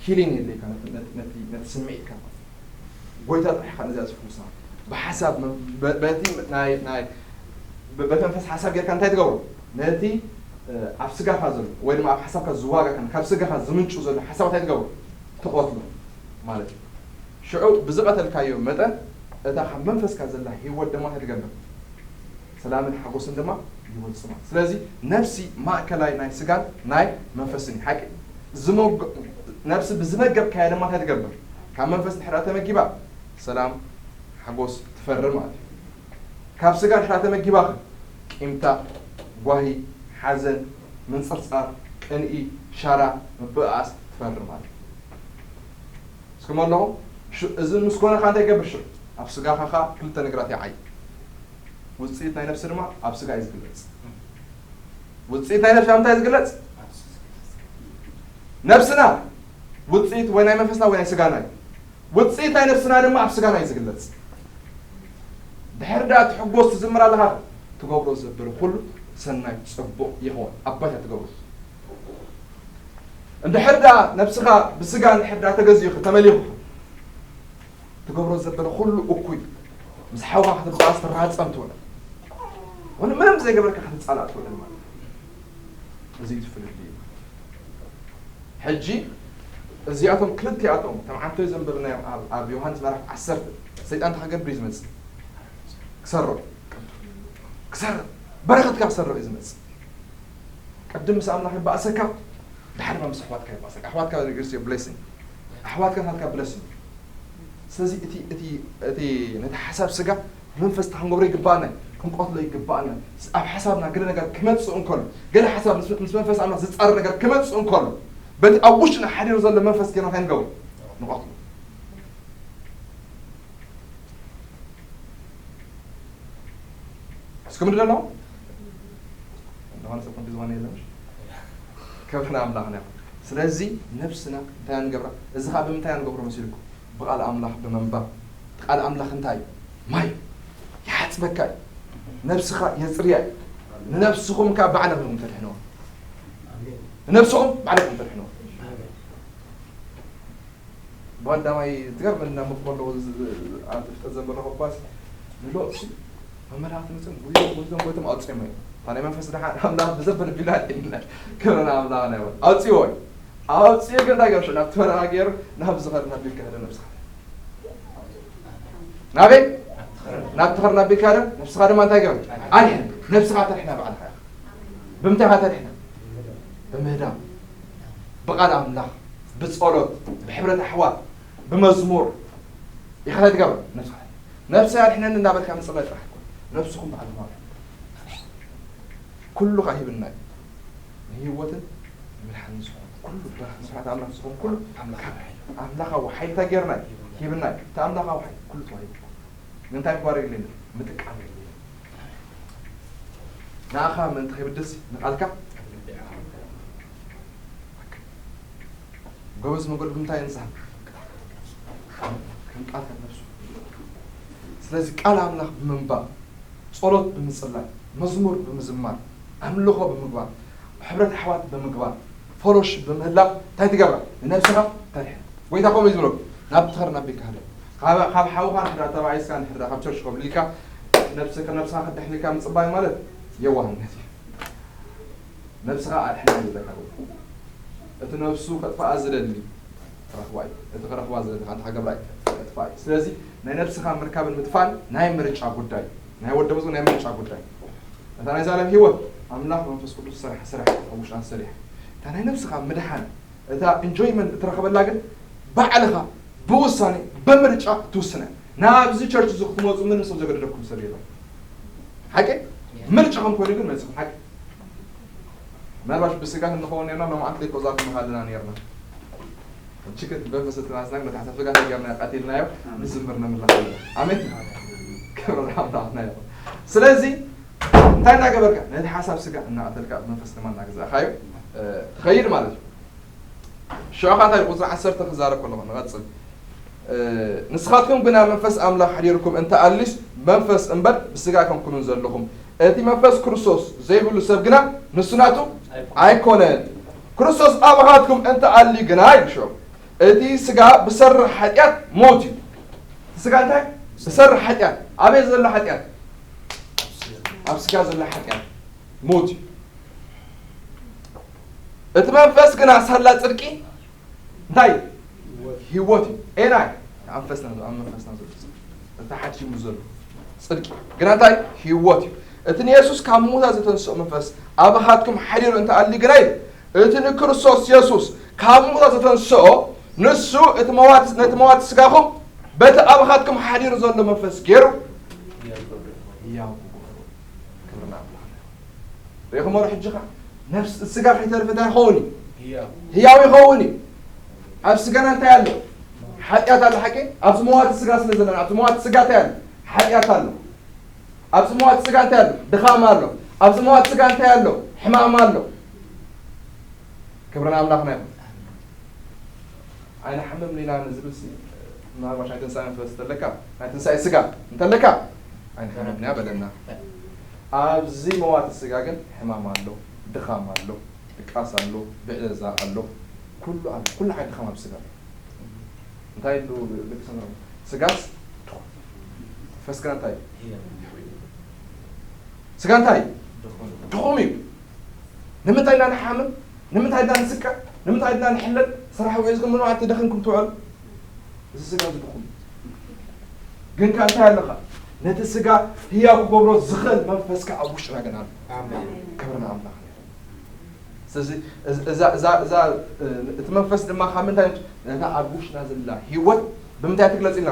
ሂሊንግ የድልየካ ነቲ፣ ነቲ፣ ነቲ፣ ነቲ ስምዒትካ ማለት እዩ። ጎይታ ጥራሕ ኢኻ ነዚኣ ዝፍውሳ። ብሓሳብ መ-፣ በ-፣ በቲ ናይ፣ ናይ፣ በ-፣ በቲ መንፈስ ሓሳብ ጌርካ እንታይ ትገብሮ? ነቲ፣ እ፣ ኣብ ስጋኻ ዘሎ ወይ ድማ ኣብ ሓሳብካ ዝዋጋካ ካብ ስጋኻ ዝምንጩ ዘሎ ሓሳብ እንታይ ትገብሮ? ትቐትሎ ማለት እዩ። ሽዑ ብዝቐተልካዮ መጠን እታ ካብ መንፈስካ ዘላ ህይወት ድማ እንታይ ትገብር? ሰላምን ሓጎስን ድማ ይወጽእ ማለት። ስለዚ ነፍሲ ማእከላይ ናይ ስጋን ናይ መንፈስን እዩ። ሓቂ ዝመግ-፣ ነፍሲ ብዝመገብካያ ድማ እንታይ ትገብር? ካብ መንፈስ እንድሕር ተመጊባ ሰላም፣ ሓጎስ ትፈሪ ማለት እዩ። ካብ ስጋ እንድሕር ተመጊባ ቂምታ፣ ጓሂ፣ ሓዘን፣ ምንጽርጻር፣ ቅንኢ፣ ሻራ፣ ምብእኣስ ትፈሪ ማለት እዩ። እስኩም ኣለኹም? ሽ-፣ እዚ ምስ ኮነ ከኣ እንታይ ይገብር ሽዑ? ኣብ ስጋኻ ከኣ ክልተ ነገራት ይዓይ። ውጽኢት ናይ ነፍሲ ድማ ኣብ ስጋ እዩ ዝግለጽ። ውጽኢት ናይ ነፍሲ ኣብ እንታይ እዩ ዝግለጽ? ነፍስና ውጽኢት ወይ ናይ መንፈስና ወይ ናይ ስጋና እዩ። ውጽኢት ናይ ነፍስና ድማ ኣብ ስጋና እዩ ዝግለጽ። ድሕር ደኣ ትሕጎስ ትዝምር ኣለኻ፣ ትገብሮ ዘበለ ኩሉ ሰናይ ጽቡቕ ይኸውን። ኣብ ባይታ ትገብሮ። እንድሕር ደኣ ነፍስኻ ብስጋ እንድሕር ደኣ ተገዚእኺ፣ ተመሊኹ፣ ትገብሮ ዘበለ ኩሉ እኩይ፣ ምስ ሓውኻ ክትበኣስ ትራጸም ትውዕል። ወን-፣ ምንም ዘይገበርካ ክትጻላእ ትውዕል ማለት እዩ። እዚ እዩ እቲ ፍልልዩ። ሕጂ እዚኣቶም ክልቲኣቶም፣ እቶም ዓንቶ ዘንበብናዮም ኣብ፣ ኣብ ዮሃንስ ምዕራፍ ዓሰርተ፣ ሰይጣን እንታይ ክገብር እዩ ዝመጽእ? ክሰርቕ። ክሰርቕ። በረኸትካ ክሰርቕ እዩ ዝመጽእ። ቅድም ምስ ኣምላኽ ይበኣሰካ፣ ድሓር ድማ ምስ ኣሕዋትካ ይበኣሰካ። ኣሕዋትካ is your blessing። ኣሕዋትካ ናትካ ብለሲንግ። ስለዚ እቲ፣ እቲ፣ እቲ ነቲ ሓሳብ ስጋ ብመንፈስ እንታይ ክንገብሮ ይግባኣና? ክንቀትሎ ይግባኣና። ኣብ ሓሳብና ገለ ነገር ክመጽእ እንከሎ፣ ገለ ሓሳብ ምስ፣ ምስ መንፈስ ኣምላኽ ዝጻረር ነገር ክመጽእ እንከሎ፣ በቲ ኣብ ውሽጥና ሓዲሩ ዘሎ መንፈስ ገና እንታይ ንገብሮ? ንቐትሎ። እስኩም ድለሎ? እንደሆነ ሰብ ኮንፊዝ ዝኾነ የለምሽ? ክብሪ ንኣምላኽና ይኹን። ስለዚ ነብስና እንታይ ንገብራ? እዚ ኸኣ ብምንታይ ንገብሮ መሲልኩም? ብቓል ኣምላኽ ብምንባብ። ቃል ኣምላኽ እንታይ እዩ? ማይ ይሓጽበካ እዩ። ነብስኻ የጽርያ እዩ። ንነብስኹም ከኣ ባዕልኹም ተድሕንዋ። ንነብስኹም ባዕልኹም ተድሕንዋ። ብቐዳማይ ትገርመኒ ናብ መክሮ ኣለዎ ዝ-፣ ዝ-፣ ኣብ ፍልጠት ዘንበረኸ እኳስ ንሎ እሱ መመላእኽቲ መፅኦም ጎይቶም፣ ጎይቶም፣ ጎይቶም ኣውፅኦም እዮም። እታ ናይ መንፈስ ድሓን ኣምላኽ ብዘበለ ቢላ የለን። ክብሪ ንኣምላኽና ይኹን። ኣውፅዎ እዩ። ኣውፅኡ ግን እንታይ ገርሾ? ናብ ትበረኻ ገይሩ ናብ ዝኸድ ናብ ቢልካ ሄደ ነብስኻ። ናበይ? ናብ ትኸር ናብ ቢልካ ሄደ ነብስኻ ድማ እንታይ ገር? ኣድሕን። ነብስኻ ተድሕና ባዕልኻ ኢኻ። ብምንታይ ኢኻ ተድሕና? ብምህዳም። ብቓል ኣምላኽ፣ ብጸሎት፣ ብሕብረት ኣሕዋት፣ ብመዝሙር ኢኻ እንታይ ትገብር? ነብስኻ። ነብሰይ ኣድሕነኒ እናበልካ ምጽላይ ጥራሕ ኣይኮነን። ነብስኹም ባዕልኹም ኣድሕኑ። ኩሉ ከኣ ሂብና እዩ። ንህይወትን ንምድሓንን ዝኾነ ኩሉ፣ ብርሃን ስብሓት ኣምላኽ ዝኾነ ኩሉ ኣምላኽ ካብ ኣምላኻዊ ሓይሊ እንታይ ጌርና እዩ? ሂብና እዩ። እቲ ኣምላኻዊ ሓይሊ ኩሉ ተዋሂቡ። ንምንታይ ምግባር የድልየና? ምጥቃም የድልየና። ንኣኻ ምእንቲ ከይብድስ ንቓልካ ጎበዝ መንገዱ ብምንታይ ንስሓብ? ከም ቃልካ ነብሱ። ስለዚ ቃል ኣምላኽ ብምንባብ፣ ጸሎት ብምጽላይ፣ መዝሙር ብምዝማር፣ ኣምልኾ ብምግባር፣ ሕብረት ኣሕዋት ብምግባር፣ ፈሎሺፕ ብምህላው እንታይ ትገብራ? ንነብስኻ ተድሕን። ጎይታ ከምኡ እዩ ዝብለኩም፣ ናብ ትኸር ናብ ቤትካ ህደር። ካብ፣ ካብ ሓውኻ እንድሕር ተባኢስካ እንድሕር ካብ ቸርች ኮብሊልካ ነብስካ፣ ነብስኻ ክትድሕን ኢልካ ምጽባይ ማለት የዋህነት እዩ። ነብስኻ ኣድሕና እዩ ዝብለካ ጎይታ። እቲ ነብሱ ከጥፍኣ ዝደሊ ክረኽባ እዩ። እቲ ክረኽባ ዝደሊ ከኣ እንታይ ክገብራ እዩ? ምጥፋእ እዩ። ስለዚ ናይ ነብስኻ ምርካብን ምጥፋእን ናይ ምርጫ ጉዳይ፣ ናይ ወደበ ናይ ምርጫ ጉዳይ። እታ ናይ ዘላለም ህይወት ኣምላኽ መንፈስ ቅዱስ ዝሰርሐ ስራሕ ኣብ ውሽጣ ሰሪሐ፣ እታ ናይ ነብስኻ ምድሓን፣ እታ ኢንጆይመንት እትረኸበላ ግን ባዕልኻ ብውሳኔ ብምርጫ ትውስነ። ናብዚ ቸርች እዚ ክትመፁ ምንም ሰብ ዘገደደኩም ሰብ የለን። ሓቂ ምርጫኹም ኮይኑ ግን መፅኹም ሓቂ ምናልባሽ ብስጋ ክንኸውን ነርና ሎማዓንቲ ዘይኮዛት ንሃልና ነርና። እችክት በፈሰት ናስናግ መታሕታ ስጋ ተገርና ቀቲልናዮ። ንዝምር ነምለኽ ኣለና። ኣሜን። ክብሪ ኣምላኽና ይኹን። ስለዚ እንታይ እናገበርካ ነቲ ሓሳብ ስጋ እናቐተልካ መንፈስ ድማ እናገዛእካዮ ትኸይድ ማለት እዩ። ሽዑ ኻታ ቁፅሪ ዓሰርተ ክዛረብ ከለኹ ንቐፅል። ንስኻትኩም ግና መንፈስ ኣምላኽ ሓዲርኩም እንተ ኣልዩስ መንፈስ እምበር ብስጋ ኣይኮንኩምን ዘለኹም። እቲ መንፈስ ክርስቶስ ዘይብሉ ሰብ ግና ንሱ ናቱ ኣይኮነን። ክርስቶስ ኣባኻትኩም እንተ ኣልዩ ግና ይግሾ እቲ ስጋ ብሰርሕ ሓጢኣት ሞት እዩ። እቲ ስጋ እንታይ ብሰርሕ ሓጢኣት ኣበይ ዘሎ ሓጢኣት ኣብ ስጋ ዘሎ ሓጢኣት ሞት እዩ። እቲ መንፈስ ግና ሳላ ፅድቂ እንታይ እዩ? ህይወት እዩ። ኤናይ ኣብ መንፈስና ዘሎ ኣብ መንፈስና ዘሎ እቲ ሓድሽ ዘሎ ፅድቂ ግና እንታይ ህይወት እዩ። እቲ ንየሱስ ካብ ሙታ ዘተንስኦ መንፈስ ኣባኻትኩም ሓዲሩ እንተ ኣሊ ግና እዩ። እቲ ንክርስቶስ የሱስ ካብ ሙታ ዘተንስኦ ንሱ እቲ መዋት ነቲ መዋት ስጋኹም በቲ ኣባኻትኩም ሓዲሩ ዘሎ መንፈስ ገይሩ ያው ክብርና ኣምላኽ ሪኢኹሞ ዶ ሕጂ ኸ ነፍስ ስጋ ከይተርፍ እንታይ ይኸውን እዩ? ህያው ይኸውን እዩ። ኣብ ስጋና እንታይ ኣሎ? ሓጢኣት ኣሎ። ሓቂ ኣብዚ መዋቲ ስጋ ስለ ዘለና ኣብዚ መዋቲ ስጋ እንታይ ኣሎ? ሓጢኣት ኣሎ። ኣብዚ መዋቲ ስጋ እንታይ ኣሎ? ድኻም ኣሎ። ኣብዚ መዋቲ ስጋ እንታይ ኣሎ? ሕማም ኣሎ። ክብሪ ንኣምላኽና ይኹን። ኣይንሓምም ኢና ንዝብል ሲ ምናልባሽ ናይ ትንሳኤ መንፈስ እንተለካ ናይ ትንሳኤ ስጋ እንተለካ ኣይንሓምም ኢና በለና። ኣብዚ መዋቲ ስጋ ግን ሕማም ኣሎ፣ ድኻም ኣሎ፣ ድቃስ ኣሎ፣ ብዕዛ ኣሎ፣ ኩሉ ኣሎ። ኩሉ ዓይነት ድኻም ኣብ ስጋ ኣሎ። እንታይ ኢሉ ደቂ ሰምረ ስጋስ ድኹም ፈስጋ እንታይ እዩ? ስጋ እንታይ እዩ? ድኹም እዩ። ንምንታይ ኢና ንሓምም? ንምንታይ ኢና ንስቀ? ንምንታይ ኢና ንሕለል? ስራሕ ውዒዝኩም ምንዋት ደኺምኩም ትውዕሉ። እዚ ስጋ እዚ ድኹም እዩ። ግን ከ እንታይ ኣለካ? ነቲ ስጋ ህያው ክገብሮ ዝኽእል መንፈስካ ኣብ ውሽጥና ግን ኣሎ። ኣሜን። ክብሪ ንኣምላኽ። ስለዚ እዛ እዛ እዛ እቲ መንፈስ ድማ ካብ ምንታይ ነታ ኣብ ውሽጥና ዘላ ህይወት ብምንታይ ትግለጽ ኢልና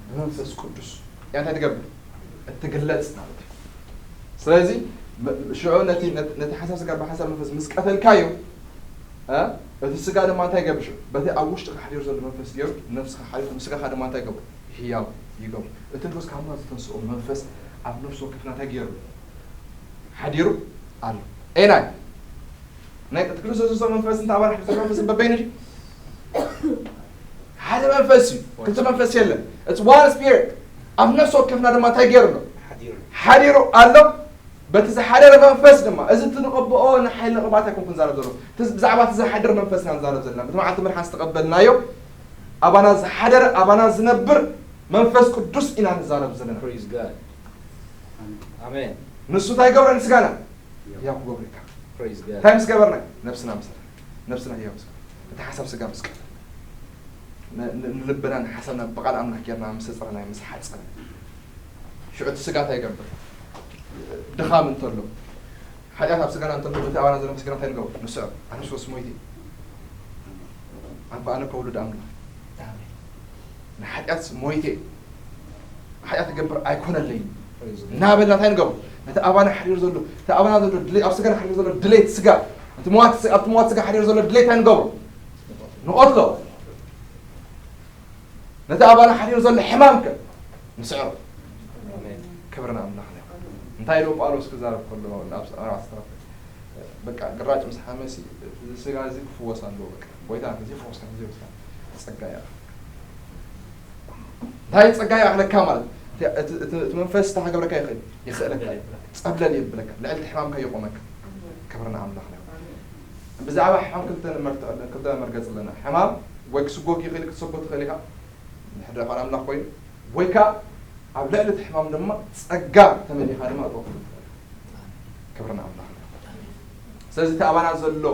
ብመንፈስ ቅዱስ እያ እንታይ ትገብር እትግለጽ ማለት እዩ። ስለዚ ሽዑ ነቲ ነቲ ሓሳብ ስጋ ብሓሳብ መንፈስ ምስ ቀተልካዮ እቲ ስጋ ድማ እንታይ ይገብር ሽዑ በቲ ኣብ ውሽጥካ ሓዲሩ ዘሎ መንፈስ ገይሩ ነብስካ ሓሊፉ ንስጋካ ድማ እንታይ ይገብሩ ህያው ይገብሩ። እቲ ንጉስ ካብ ሞት ዝተንስኦ መንፈስ ኣብ ነፍሲ ወከፍና እንታይ ገይሩ ሓዲሩ ኣሎ። ኤናይ ናይ ቅዱስ ክርስቶስ መንፈስ እንተ ኣባል ሓደ መንፈስ በበይኑ ድዩ? ሓደ መንፈስ እዩ። ክልተ መንፈስ የለን። It's one spirit። ኣብ ነፍሲ ወከፍና ድማ እንታይ ገይሩ ኣሎ? ሓዲሩ ኣሎ። በቲ ዝሓደረ መንፈስ ድማ እዚ እቲ ንቐብኦ ንሓይሊ ቅብኣት ኣይኮንኩን ዛረብ ዘሎ። ብዛዕባ እቲ ዝሓድር መንፈስ ኢና ንዛረብ ዘለና። ብቲ መዓልቲ መድሓን ዝተቐበልናዮ ኣባና ዝሓደረ ኣባና ዝነብር መንፈስ ቅዱስ ኢና ንዛረብ ዘለና። ኣሜን። ንሱ እንታይ ገብረ ንስጋና ያው ክገብረካ እንታይ ምስ ገበርና ነብስና ምስ ነብስና ያው ምስ እቲ ሓሳብ ስጋ ምስ ቀተልና ንልብና ንሓሳብና ብቃል ኣምላኽ ጌርና ምስ ኣጽረና ምስ ሓጸረ ሽዑ እቲ ስጋ እንታይ ይገብር ድኻም እንተሎ ሓጢኣት ኣብ ስጋና እንተሎ እቲ ኣባና ዘሎ ምስ ገርና እንታይ ንገብር ንስዕር ኣነስ ወስ ሞይቲ ኣባ ኣነ ከውሉድ ኣምላኽ ንሓጢኣት ሞይተ ሓጢኣት ክገብር ኣይኮነለይን እናበልና እንታይ ንገብሮ ነቲ ኣባና ሓዲሩ ዘሎ እቲ ኣባና ዘሎ ድሌት ኣብ ስጋና ሓዲሩ ዘሎ ድሌት ስጋ እቲ መዋት ኣብቲ መዋት ስጋ ሓዲሩ ዘሎ ድሌት እንታይ ንገብሮ ንቐትሎ ነቲ ኣባና ሓዲሩ ዘሎ ሕማም ከ ንስዕሮ ክብርና ኣምላኽ እንታይ ኢሉ ጳውሎስ ክዛረብ ከሎ ናብ ኣርባዕተ በቃ ግራጭ ምስ ሓመሲ እዚ ስጋ እዚ ክፍወስ ኣለዎ በቃ ጎይታ እዚ ፈውስካ እዚ ወስካ ጸጋ እያ እንታይ ጸጋ ይኣኽለካ ማለት እቲ መንፈስ ተሃገብረካ ይኽእል ይኽእለካ ጸብለል የብለካ ልዕሊ ሕማምካ የቆመካ ክብርና ኣምላኽ ብዛዕባ ሕማም ክልተ መርገጽ ኣለና ሕማም ወይ ክስጎግ ይኽእል ክትሰጎ ትኽእል ኢኻ ድሕሪ ኳን ኣምላኽ ኮይኑ ወይ ከዓ ኣብ ልዕሊ እቲ ሕማም ድማ ጸጋ ተመሊኻ ድማ ክብርና ኣምላኽ ስለዚ እቲ ኣባና ዘሎ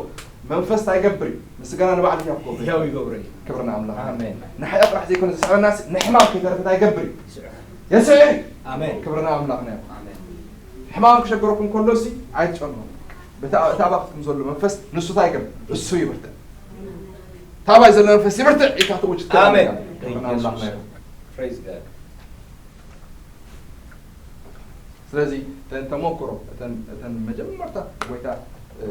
መንፈስ እንታይ ይገብር እዩ? ምስጋና ንባዕሉ ህያው ክገብሮ እዩ። ህያው ይገብሮ እዩ። ክብርና ኣምላኽ። ኣሜን። ንሓጢኣት ጥራሕ ዘይኮነ ዝስዕረናስ ንሕማም ከይተረፈ እንታይ ይገብር እዩ? ይስዕር። የስዕር እዩ። ኣሜን። ክብርና ኣምላኽና ይኹን። ኣሜን። ሕማም ክሸገረኩም ከሎ ሲ ኣይትጨነቁ። በታ እታ ኣባኽትኩም ዘሎ መንፈስ ንሱ እንታይ ይገብር? እሱ ይብርትዕ። ታባይ ዘሎ መንፈስ ይብርትዕ ኢልካ ትውጅ ትከኣል ኣሜን። ኢኻ። ክብርና ኣምላኽና ይኹን። Praise God። ስለዚ እተን ተመክሮ እተን እተን መጀመርታ ጎይታ እ፣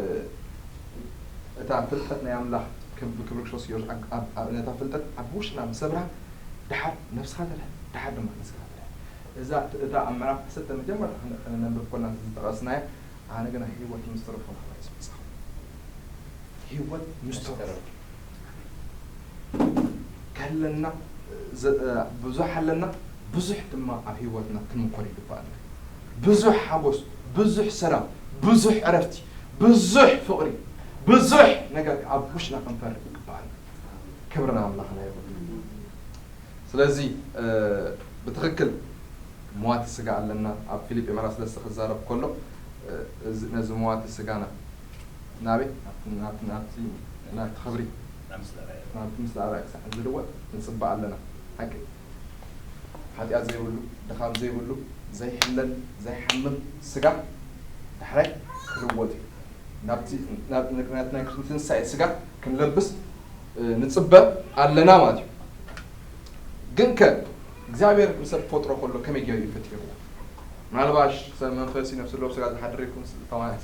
እታ ፍልጠት ናይ ኣምላኽ ከም ብክብሪ ክርስቶስ ኢየሱስ ኣብ- ኣብ- ኣብ- ነታ ፍልጠት ኣብ ውሽጥና ምስ ኣብርሃ ድሓር ነብስኻ ተድሕን ድሓር ድማ ንስኻ ተድሕን። እዛ እታ ኣብ ምዕራፍ ዓሰርተ መጀመርታ ክን- ክነንብብ ኮልና ዝጠቐስናያ ኣነ ግና ህይወት ምስ ተረፎ ናባይ ዝመጻኹ ህይወት ምስ ተረፎ ከለና ዘ- ብዙሕ ኣለና ብዙሕ ድማ ኣብ ህይወትና ክንምኮር ይግባኣና ብዙሕ ሓጎስ ብዙሕ ሰላም ብዙሕ ዕረፍቲ ብዙሕ ፍቕሪ ብዙሕ ነገር ኣብ ውሽጥና ክንፈርድ ይግባኣና ክብርና ኣምላኽና ይኹን ስለዚ እ፣ ብትኽክል መዋቲ ስጋ ኣለና ኣብ ፊልጲ ምዕራፍ ስለስተ ክዛረብ ከሎ እ፣ እዚ- ነዚ መዋቲ ስጋና ናበይ ናብቲ- ናብቲ ናብቲ ናብቲ ክብሪ ናብቲ ምስለ ኣርኣያ ክሳዕ ዝልወጥ ንፅበ ኣለና ሓቂ ሓጢኣት ዘይብሉ ድኻም ዘይብሉ ዘይሕለል ዘይሓምም ስጋ ዳሕራይ ክልወጥ እዩ ናብቲ ናብ- ናብቲ ናይ ትንሳኤ ስጋ ክንለብስ እ፣ ንፅበ ኣለና ማለት እዩ ግን ከ እግዚኣብሔር ንሰብ ክፈጥሮ ከሎ ከመይ ገይሩ እዩ ፈጢርዎ ምናልባሽ ሰብ መንፈሲ ነፍሲ ለው ስጋ ዝሓድር ይኩን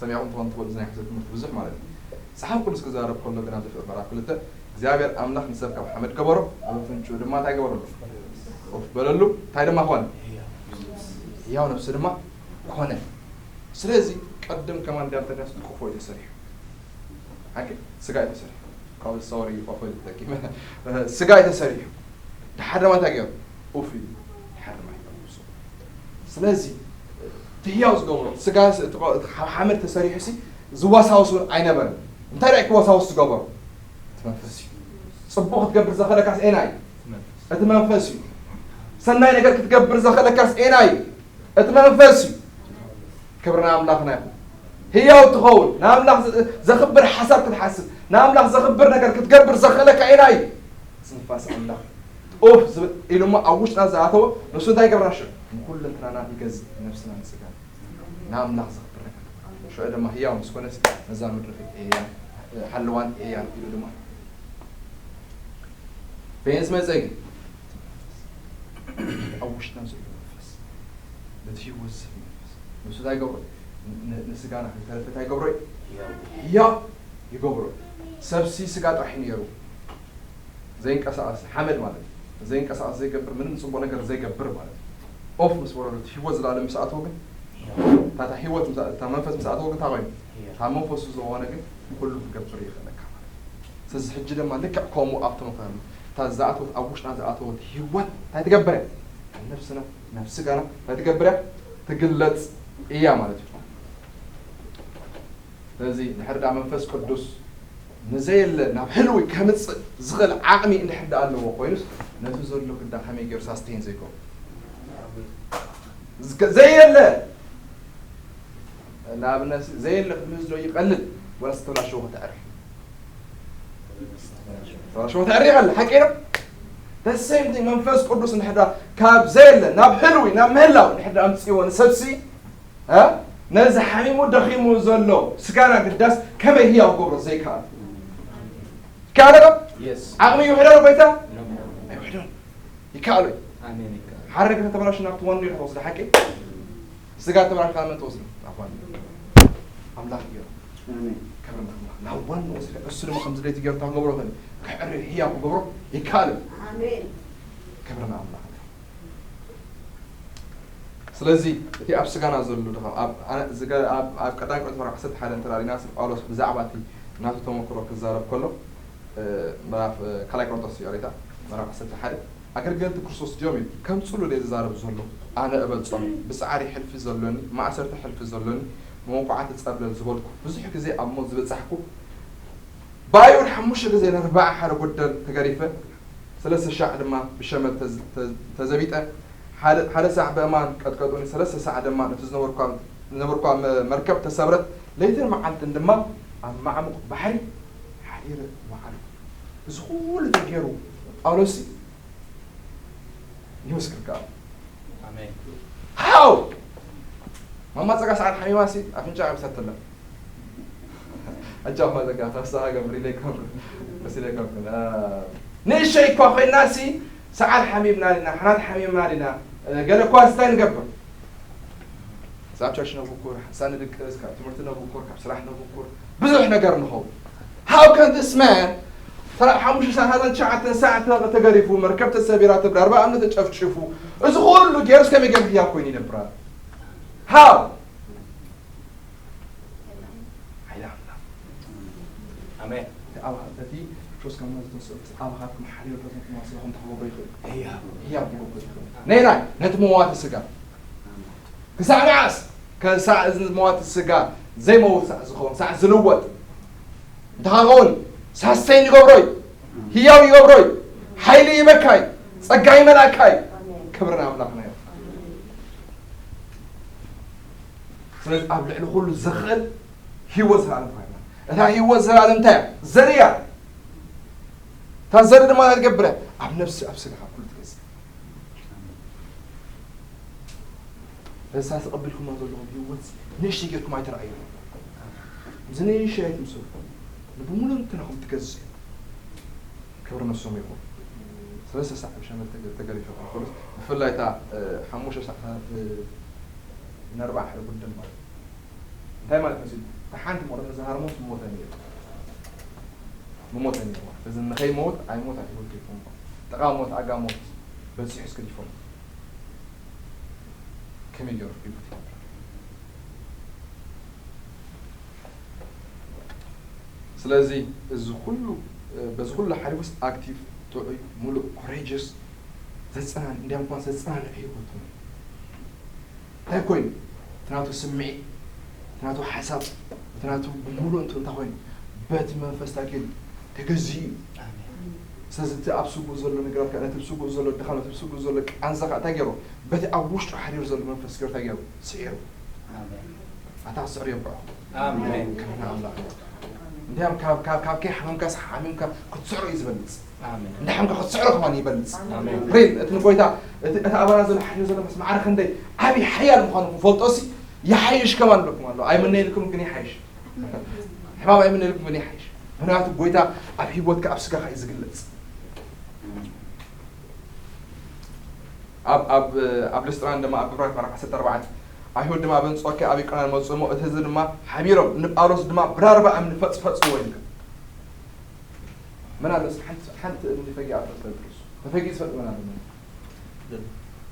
ሰሚዕኩም ትኾን ትኽእሉ ናይ ሕሰብ ትምህርቲ ብዙሕ ማለት እዩ መጽሓፍ ቅዱስ ክዛረብ ከሎ ግን ኣብዚ ፍጥረት ምዕራፍ ክልተ እግዚኣብሔር ኣምላኽ ንሰብ ካብ ሓመድ ገበሮ ኣብ ኣፍንጭኡ ድማ እንታይ ገበረሉ ኡፍ በለሉ እንታይ ድማ ኮነ ህያው ነፍሲ ድማ ኮነ ስለዚ ቀድም ከማን ዳልተዳስ ክፎ እዩ ተሰሪሑ ሓቂ ስጋ እዩ ተሰሪሑ ካብ ሰወሪ ቆፎ ተጠቂመ ስጋ እዩ ተሰሪሑ ድሓር ድማ እንታይ ገይሩ ኡፍ እዩ ድሓር ድማ ይቀምሱ ስለዚ እቲ ህያው ዝገብሮ ስጋ ካብ ሓመድ ተሰሪሑ ሲ ዝወሳውስ እውን ኣይነበረን እንታይ ዳይ ክወሳውስ ዝገበሮ እቲ መንፈስ እዩ ፅቡቅ ክትገብር ዘኸለካስ ኤና እዩ እቲ መንፈስ እዩ ሰናይ ነገር ክትገብር ዘኸለካስ ኤና እዩ እቲ መንፈስ እዩ ክብርና ኣምላኽና ይኹን ህያው ትኸውን ንኣምላኽ ዘኽብር ሓሳብ ክትሓስብ ንኣምላኽ ዘኽብር ነገር ክትገብር ዘኽእለካ ኢና እዩ ንፋስ ኣምላኽ ኦፍ ዝብል ኢሉ እሞ ኣብ ውሽጥና ዝኣተወ ንሱ እንታይ ገብራ ሽዑ ንኩለንትናና ይገዝእ ነፍስና ንስጋና ንኣምላኽ ዘኽብር ነገር ሽዑ ድማ ህያው ምስ ኮነስ ነዛ ምድሪ እያ ሓለዋን እያን ኢሉ ድማ በየንስ መፀ ግን ኣብ ውሽጥና ዘሎ መንፈስ ነቲ ህይወት ዝህብ መንፈስ ንሱ እንታይ ይገብሮ ንስጋና ከይተረፈ እንታይ ይገብሮ ህያው ይገብሮ ሰብሲ ስጋ ጥራሕ ነይሩ ዘይንቀሳቀስ ሓመድ ማለት እዩ ዘይንቀሳቀስ ዘይገብር ምንም ፅቡቅ ነገር ዘይገብር ማለት እዩ ኦፍ ምስ በሎ ህይወት ዝለኣለ ምስ ኣተወ ግን ታታ ህይወት እታ መንፈስ ምስ ኣተወ ግን እንታይ ኮይኑ ካብ መንፈሱ ዝኾነ ግን ኩሉ ክገብር ይኽእለካ ማለት እዩ ስለዚ ሕጂ ድማ ልክዕ ከምኡ ኣብቶም ከም እታ ዝኣተወት ኣብ ውሽጥና ዝኣተወት ህይወት እንታይ ትገብር እያ ነብስና ናብ ስጋና እንታይ ትገብር እያ ትግለፅ እያ ማለት እዩ ስለዚ ድሕሪ ዳ መንፈስ ቅዱስ ንዘየለ ናብ ህልዊ ከምፅእ ዝኽእል ዓቕሚ እንድሕር ዳ ኣለዎ ኮይኑስ ነቲ ዘሎ ግዳ ከመይ ገይሩ ሳስተይን ዘይገብሩ ዘየለ ንኣብነት ዘየለ ክምህዝ ዶ ይቐልል ወላ ዝተበላሸወ ከተዕርፍ ተበላሸወ ተዕሪ ይቐልል ሓቂ ነው ተሰይምቲ መንፈስ ቅዱስ እንድሕዳ ካብ ዘየለ ናብ ህልዊ ናብ ምህላው እንድሕዳ ኣምፅዎ ንሰብሲ ነዚ ሓሚሙ ደኺሙ ዘሎ ስጋና ግዳስ ከመይ ህያው ገብሮ ዘይከኣል ይከኣለ ዓቕሚ ይውሕዶ ጎይታ ኣይውሕዶን ይከኣሉ ሓደ ነገር ተበላሽ ናብቲ ዋኑ ኢኻ ወስደ ሓቂ ስጋ ተበላሽ ካብ መን ተወስደ ኣምላኽ ገይሩ ክብሪ ኣምላኽ ናብ ዋኑ ወስደ እሱ ድማ ከም ዝደይቲ ገይሩ ክገብሮ ክእል ክዕሪ ህያው ክገብሮ ይከኣል ክብሪ ንኣምላኽ ስለዚ እቲ ኣብ ስጋና ዘሎ ድኻም ኣብ ቀዳም ቆሮንቶስ ዓሰርተ ሓደ እንተራእና ጳውሎስ ብዛዕባ እቲ ናቱ ተመክሮ ክዛረብ ከሎ ምዕራፍ ካልኣይ ቆሮንቶስ እዩ ሬታ ምዕራፍ ዓሰርተ ሓደ ኣገልገልቲ ክርስቶስ ድዮም እዩ ከም ጽሉል እየ ዝዛረብ ዘሎ ኣነ እበልጾም ብጻዕሪ ሕልፊ ዘሎኒ ማእሰርቲ ሕልፊ ዘሎኒ መወቋዕቲ ጸብለል ዝበልኩ ብዙሕ ግዜ ኣብ ሞት ዝበጻሕኩ ብኣይሁድ ሓሙሽተ ግዜ ነርባዓ ሓደ ጎደል ተገሪፈ ሰለስተ ሻዕ ድማ ብሸመል ተዘቢጠ ሓደ ሳዕ ብእማን ቀጥቀጡኒ ሰለስተ ሳዕ ድማ ነቲ ዝነበርኳ መርከብ ተሰብረት ለይትን መዓልትን ድማ ኣብ ማዕሙቕ ባሕሪ ገይረ ወዓልኩ። እዚ ኩሉ ተገይሩ ጳውሎስ ይመስክር ከኣ። ኣሜን። ሃው! ማማ ጸጋ ሰዓት ሓሚማ ሲ ኣፍንጫ ቀብሳትላ። ኣጃኹም ጸጋ፣ ፍስሃ ገብር ኢለይኩም፣ ደስ ኢለይኩም። እ፣ ንእሸይ እኳ ኮይና ሲ ሰዓል ሓሚምና ዲና፣ ሓናት ሓሚምና ዲና፣ እ፣ ገለ እኳ እንታይ ንገብር? ሳብ ቸርች ነብኩር፣ ሓንሳብ ንድቅስ፣ ካብ ትምህርቲ ነብኩር፣ ካብ ስራሕ ነብኩር፣ ብዙሕ ነገር ንኸውን። How can this man ተራ ሓሙሽተ ሰዓት፣ ትሽዓተ ሰዓት ተገሪፉ፣ መርከብ ተሰቢራ፣ ተብላ ኣርባ ዓመት ተጨፍጭፉ፣ እዚ ኩሉ ገይሩስ ከመይ ገይሩ ህያው ኮይኑ ይነብር ኣሎ? How? ሓይሊ ኣምላኽ። ኣሜን። እቲ ኣብ፣ እቲ ክርስቶስ ካብ ሞት ዝተንስኦ፣ ኣባኻትኩም ሓዲሩ፣ ነቶም ስጋኹም እንታይ ክገብሮ ይኽእል? ህያው። ህያው ክገብሮ ይኽእል። ነይናይ፣ ነቲ መዋቲ ስጋ። ክሳዕ መዓስ? ክሳዕ እዚ መዋቲ ስጋ ዘይመውት ሳዕ ዝኸውን፣ ሳዕ ዝልወጥ። እንታይ ክኸውን? ሳስተይን ይገብሮ እዩ። ህያው ይገብሮ እዩ። ሓይሊ ይበካ እዩ። ጸጋ ይመልኣካ እዩ። ክብሪ ንኣምላኽና እዩ። ስለዚ ኣብ ልዕሊ ኩሉ ዝኽእል ህይወት ዘላለም ኮይና። እታ ህይወት ዘላለም እንታይ እያ? ዘር እያ። እታ ዘር ድማ እንታይ ትገብር እያ? ኣብ ነፍሲ፣ ኣብ ስጋኻ ኩሉ ትገዝእ። በዛ ተቐቢልኩማ ዘለኹም ህይወት ንእሽተይ ጌርኩም ኣይትረኣዩ። እዚ ንእሽተይ ኣይትምሰሉ። ብሙሉእ እንትናኹም ትገዝእ። ክብሪ ንሶም ይኹን። ሰለስተ ሳዕ ብሸመል ተገ-፣ ተገሪፈ ክኾንስ፣ ብፍላይ እታ፣ እ፣ ሓሙሽተ ሳዕታት፣ እ፣ ነርባዕ ሓደ ጉድል ማለት። እንታይ ማለት መሲሉ? እታ ሓንቲ ሞት ተዛሃርሞስ ምሞተ ነይሩ። ምሞተ ነይሩ። እዚ ንኸይሞት ኣይሞት ኣይትወልድ ይኹን። ጥቓ ሞት፣ ኣጋ ሞት በጺሑ እስከ ይፈም። ከመይ ገይሩ ህይወት ይነብር? ስለዚ እዚ ኩሉ፣ እ፣ በዚ ኩሉ ሓሊፉስ ኣክቲቭ፣ ጥዑይ፣ ሙሉእ፣ ኮሬጀስ፣ ዘጸናን-፣ እንዲያም እኳ ዘጸናንዕ ህይወት ኾነ። እንታይ ኮይኑ? እቲ ናቱ ስምዒት፣ እቲ ናቱ ሓሳብ፣ እቲ ናቱ ብምሉእ እንቱ እንታይ ኮይኑ? በቲ መንፈስ ታኪሉ ተገዝኡ እዩ። ኣሜን። ስለዚ እቲ ኣብ ስጉኡ ዘሎ ነገራት ከኣ ነቲ ኣብ ስጉኡ ዘሎ ድኻም፣ ነቲ ኣብ ስጉኡ ዘሎ ቃንዛ ከኣ እንታይ ገይሩ? በቲ ኣብ ውሽጡ ሓዲሩ ዘሎ መንፈስ ገይሩ እንታይ ገይሩ? ስዒሩ። ኣሜን። ኣታ ክትስዕሩ የብቅዑ። ኣሜን። ክብሪ ንኣምላኽ። እንዲያም ካብ፣ ካብ፣ ካብ ከይሓመምካስ ሓሚምካ ክትስዕሮ እዩ ዝበልጽ። ኣሜን። እንዳ ሓምካ ክትስዕሮ ከማን ይበልጽ። ኣሜን። ሪል፣ እቲ ንጎይታ፣ እቲ፣ እቲ ኣባና ዘሎ ሓዲሩ ዘሎ መንፈስ ማዕረ ክንደይ ዓቢ ሓያል ምዃኑ ክንፈልጦሲ ይሓይሽ ከማን ኣለኩም ኣሎ። ኣይምነየልኩም ግን ይሓይሽ። ሕማም ኣይምነየልኩም ግን ይሓይሽ። ምኽንያቱ ጎይታ ኣብ ህይወትካ ኣብ ስጋኻ እዩ ዝግለጽ። ኣብ፣ ኣብ፣ ኣብ ልስጥራን ድማ ኣብ ግብራት ምዕራፍ ዓሰርተ ኣርባዕተ፣ ኣይሁድ ድማ ኣብ ኣንጾክያ ኣብ ኢቆንያን መጹ እሞ፣ እቲ ህዝቢ ድማ ሓቢሮም ንጳውሎስ ድማ ብዳርባ እምኒ ፈጽፈጽዎ ይብል። መን ኣሎ እስኪ ሓንቲ፣ ሓንቲ እምኒ ፈጊኣ ትፈልጥ ርእሱ? ተፈጊኡ ዝፈልጥ መን ኣሎ?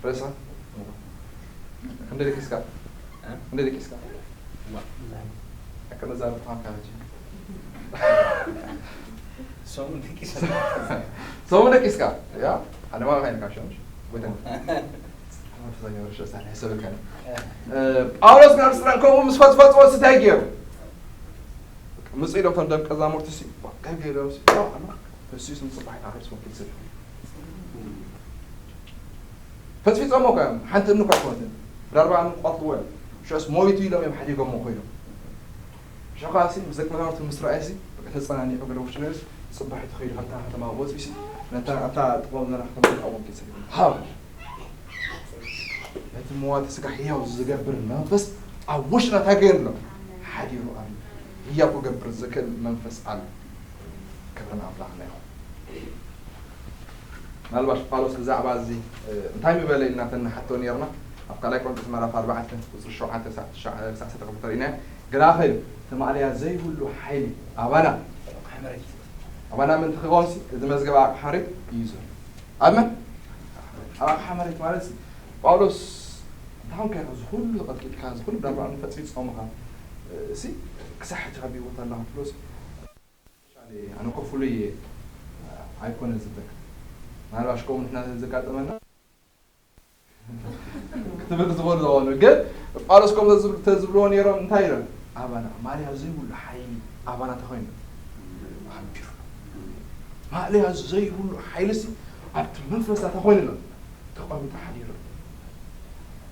ርእሳ? ክንደይ ደቂስካ? እ? ክንደይ ደቂስካ? ዋ። ኣከነ ዛር ብጣም ካጂ። ሰሙን ደቂስ። ሰሙን ደቂስካ? ያ? ዓለማዊ ካይን ካሽ ምሽ? ወተን። ኣፈዛኛ ወርሽ ሳን ሕሰብ ካን። እ፣ ጳውሎስ ናብ ስራን ከምኡ ምስ ፈጽፈጽዎ እንታይ ገይሩ? ምጽእ ኢሎም እቶም ደቀ መዛሙርቲ ሲ፣ ዋ፣ እንታይ ገይሮም ሲ፣ ዋ፣ ኣማ፣ እሱ ስም ጽባሕ ኢና ርእስ ወኪል ስል። ፈጽፊጾሞ እኮ እዮም። ሓንቲ እምኒ እኮ ኣይኮነትን። ብዳርባ እምኒ ክቐትልዎ እዮም። ሽዑስ ሞይቱ ኢሎም እዮም ሓዲጎሞ ኮይኖም። ሽዑ ከኣ ሲ፣ ምስ ደቀ መዛሙርቱ ምስ ረኣየ ሲ፣ በቃ ተጸናኒዑ ገለ ውሽጡ ነይሩ ሲ፣ ጽባሕ ተኸይዱ ካብታ ከተማ ወጺኡ ሲ፣ ነታ፣ ኣብታ ጥቕኦም ዘላ ከተማ ክኣወም ኪድ ሰሊሙ። ሃው! ነቲ መዋቲ ስጋ ህያው ዝገብር መንፈስ ኣብ ውሽጥና እንታይ ገይሩ ኣሎ? ሓዲሩ ኣሎ። ህያው ክገብር ዝኽእል መንፈስ ኣሎ። ክብሪ ንኣምላኽና ይኹን። ምናልባት ጳውሎስ ብዛዕባ እዚ፣ እ፣ እንታይ ምበለ ኢልና ተንሓቶ ነይርና፣ ኣብ ካልኣይ ቆሮንቶስ ምዕራፍ ኣርባዕተ ቁጽሪ ሸውዓተ ክሳዕ ትሽዓ፣ ክሳዕ ዓሰርተ ክልተ ርኢና፣ ግና ኸዩ እቲ ማእለያ ዘይብሉ ሓይሊ ኣባና፣ ኣባና ምእንቲ ክኸውን ሲ፣ እዚ መዝገብ ኣብ ሓሬት እዩ ዘሎ። ኣብ መን? ኣብ ሓመሬት ማለት ሲ፣ ጳውሎስ እንታይ ኮንካ ኢኻ እዚ ኩሉ ተቐጥቂጥካ፣ እዚ ኩሉ ብዳርባ እምኒ ፈጺጽ ጾምኻ፣ እ፣ ሲ፣ ክሳሕ ትኸቢ ቦታ ኣለኻ ትብሎ ሲ፣ ኣነ እኮ ፍሉይ እየ ኣይኮነ ዝብለካ። ምናልባሽ ከምኡ ንሕና ዘጋጠመና ክትብል ክትኽእል ዝኾኑ። ግን ጳውሎስ ከምኡ ተዝብ-፣ ተዝብልዎ ነይሮም እንታይ ኢሎም? ኣባና ማእለያ ዘይብሉ ሓይሊ ኣባና ተኾይኑ። ኣቢሩ። ማእለያ ዘይብሉ ሓይሊ ሲ ኣብቲ መንፈስ ተኾይኑ ኢሎም። ተቐሚጡ ሓዲሩ።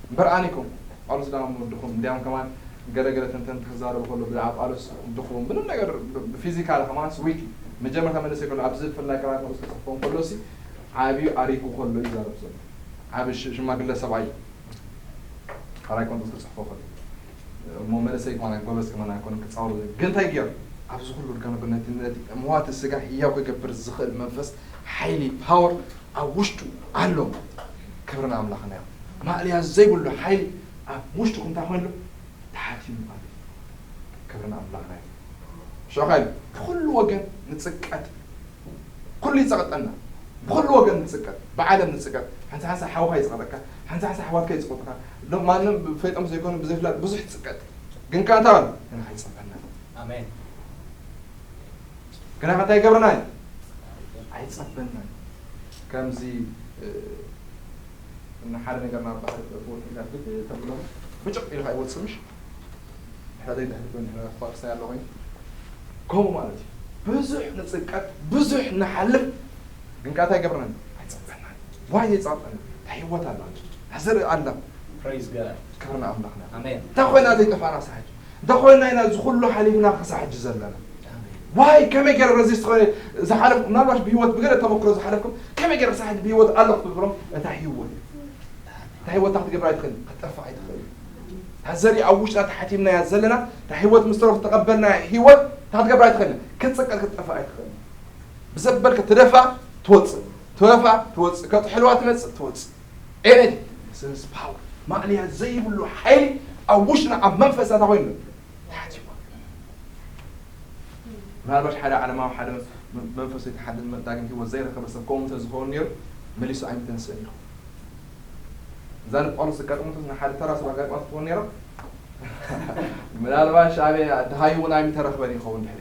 እምበር ኣነ ኣይኮንኩ። ጳውሎስ ድማ ድኹም። እንዲያም ከማን ገለ ገለ ተንተንቲ ክዛረቡ ከሎ ብዛዕባ ጳውሎስ ድኹም፣ ምንም ነገር ብ-፣ ብፊዚካል ከማንስ ዊክ። መጀመርታ መንእሰይ ከሎ ኣብዚ ብፍላይ ካልኣይ ቆሮንቶስ ክጽሕፎ እንከሎ ሲ ዓብዩ ኣሪጉ ከሎ እዩ ዛረብ ዘሎ። ዓቢ ሽ- ሽማግለ ሰብኣይ ካልኣይ ቆሮንቶስ ክጽሕፎ ከሎ እሞ መንእሰይ ከማን ጎበዝ ከማን ኣይኮነን ክጻወር ግን እንታይ ገይሩ ኣብዚ ኩሉ እርጋን ነቲ ነቲ መዋቲ ስጋ ህያው ክገብር ዝኽእል መንፈስ ሓይሊ ፓወር ኣብ ውሽጡ ኣሎ። ክብሪ ንኣምላኽና እዩ። ማእለያ ዘይብሉ ሓይሊ ኣብ ውሽጡ እንታይ ኮይኑ ኣሎ? ተሓቲሙ ኣሎ። ክብሪ ንኣምላኽና እዩ። ሽዑ ኸ ብኹሉ ወገን ንጽቀጥ። ኩሉ ይጸቕጠና። ብኹሉ ወገን ንጽቀጥ። ብዓለም ንጽቀጥ። ሓንቲ ሓንሳ ሓውኻ ይጸቕጠካ፣ ሓንቲ ሓንሳ ኣሕዋትካ ይጸቕጡካ። ሎ- ማንም ፈይጦም ዘይኮኑ ብዘይፍላጥ ብዙሕ ይጽቀጥ። ግን ከኣ እንታይ በል? ግና ኣይጸበና። ኣሜን። ግና እንታይ ይገብረና እዩ? ኣይጸበናን። ከምዚ እ፣ እና ሓደ ነገር ናብ ባሕሪ ተእትዎ ኢልካ ግድ ተብሎም ብጭቕ ኢልካ ይወጽእ ምሽ? ድሕሪ ዘይድሕሪ ኮይኑ ድሕሪ ክፋርስታይ ኣሎ ኮይኑ ከምኡ ማለት እዩ። ብዙሕ ንጽቀጥ፣ ብዙሕ ንሓልፍ፣ ግን ከኣ እንታይ ይገብረና? ኣይጸበናን። ዋይ ዘይጸበና? እንታይ ህይወት ኣላ? ኣዘርኢ ኣላ። Praise God. ክብሪ ንኣምላኽና። ኣሜን። እንታይ ኮይና ዘይጠፋና ሳሕጂ? እንታይ ኮይና ኢና እዚ ኩሉ ሓሊፍና ክሳብ ሕጂ ዘለና? ኣሜን። ዋይ ከመይ ገይረ ረዚስት ኮይነ ዝሓለፍ ምናልባሽ ብህይወት ብገለ ተመክሮ ዝሓለፍኩም ከመይ ገይረ ሳሕጂ ብህይወት ኣለኹ ትብሎም እታ ህይወት እታ ህይወት ክትገብር ኣይትኽእል ክትጠፍእ ኣይትኽእል። እታ ዘርኢ ኣብ ውሽጥና ተሓቲምናያ ዘለና እታ ህይወት ምስ ተረፉ ተቐበልናያ ህይወት እታ ክትገብር ኣይትኽእል ክትጽቀል ክትጠፍእ ኣይትኽእል። ብዘበልከ ትደፋ ትወፅእ ትወፋ ትወፅእ ከጥሕልዋ ትመፅእ ትወፅእ ኤነቲ ስንስ ፓወር ማእለያ ዘይብሉ ሓይሊ ኣብ ውሽጥና ኣብ መንፈስና እንታይ ኮይኑ ተሓቲሙ። ምናልባሽ ሓደ ዓለማዊ ሓደ መንፈስ እቲ ሓደ ዳግም ህይወት ዘይረኸበ ሰብ ከምኡ እንተዝኸውን ነይሩ መሊሱ ኣይምተንስእን ይኸውን። እዛ ንጳውሎስ ዘጋጠመቶ ንሓደ ተራ ሰብ ኣጋጥማ ትኸውን ነይራ ምናልባሽ ኣበ ድሃይ እውን ኣይምተረኽበን ይኸውን ድሕሪ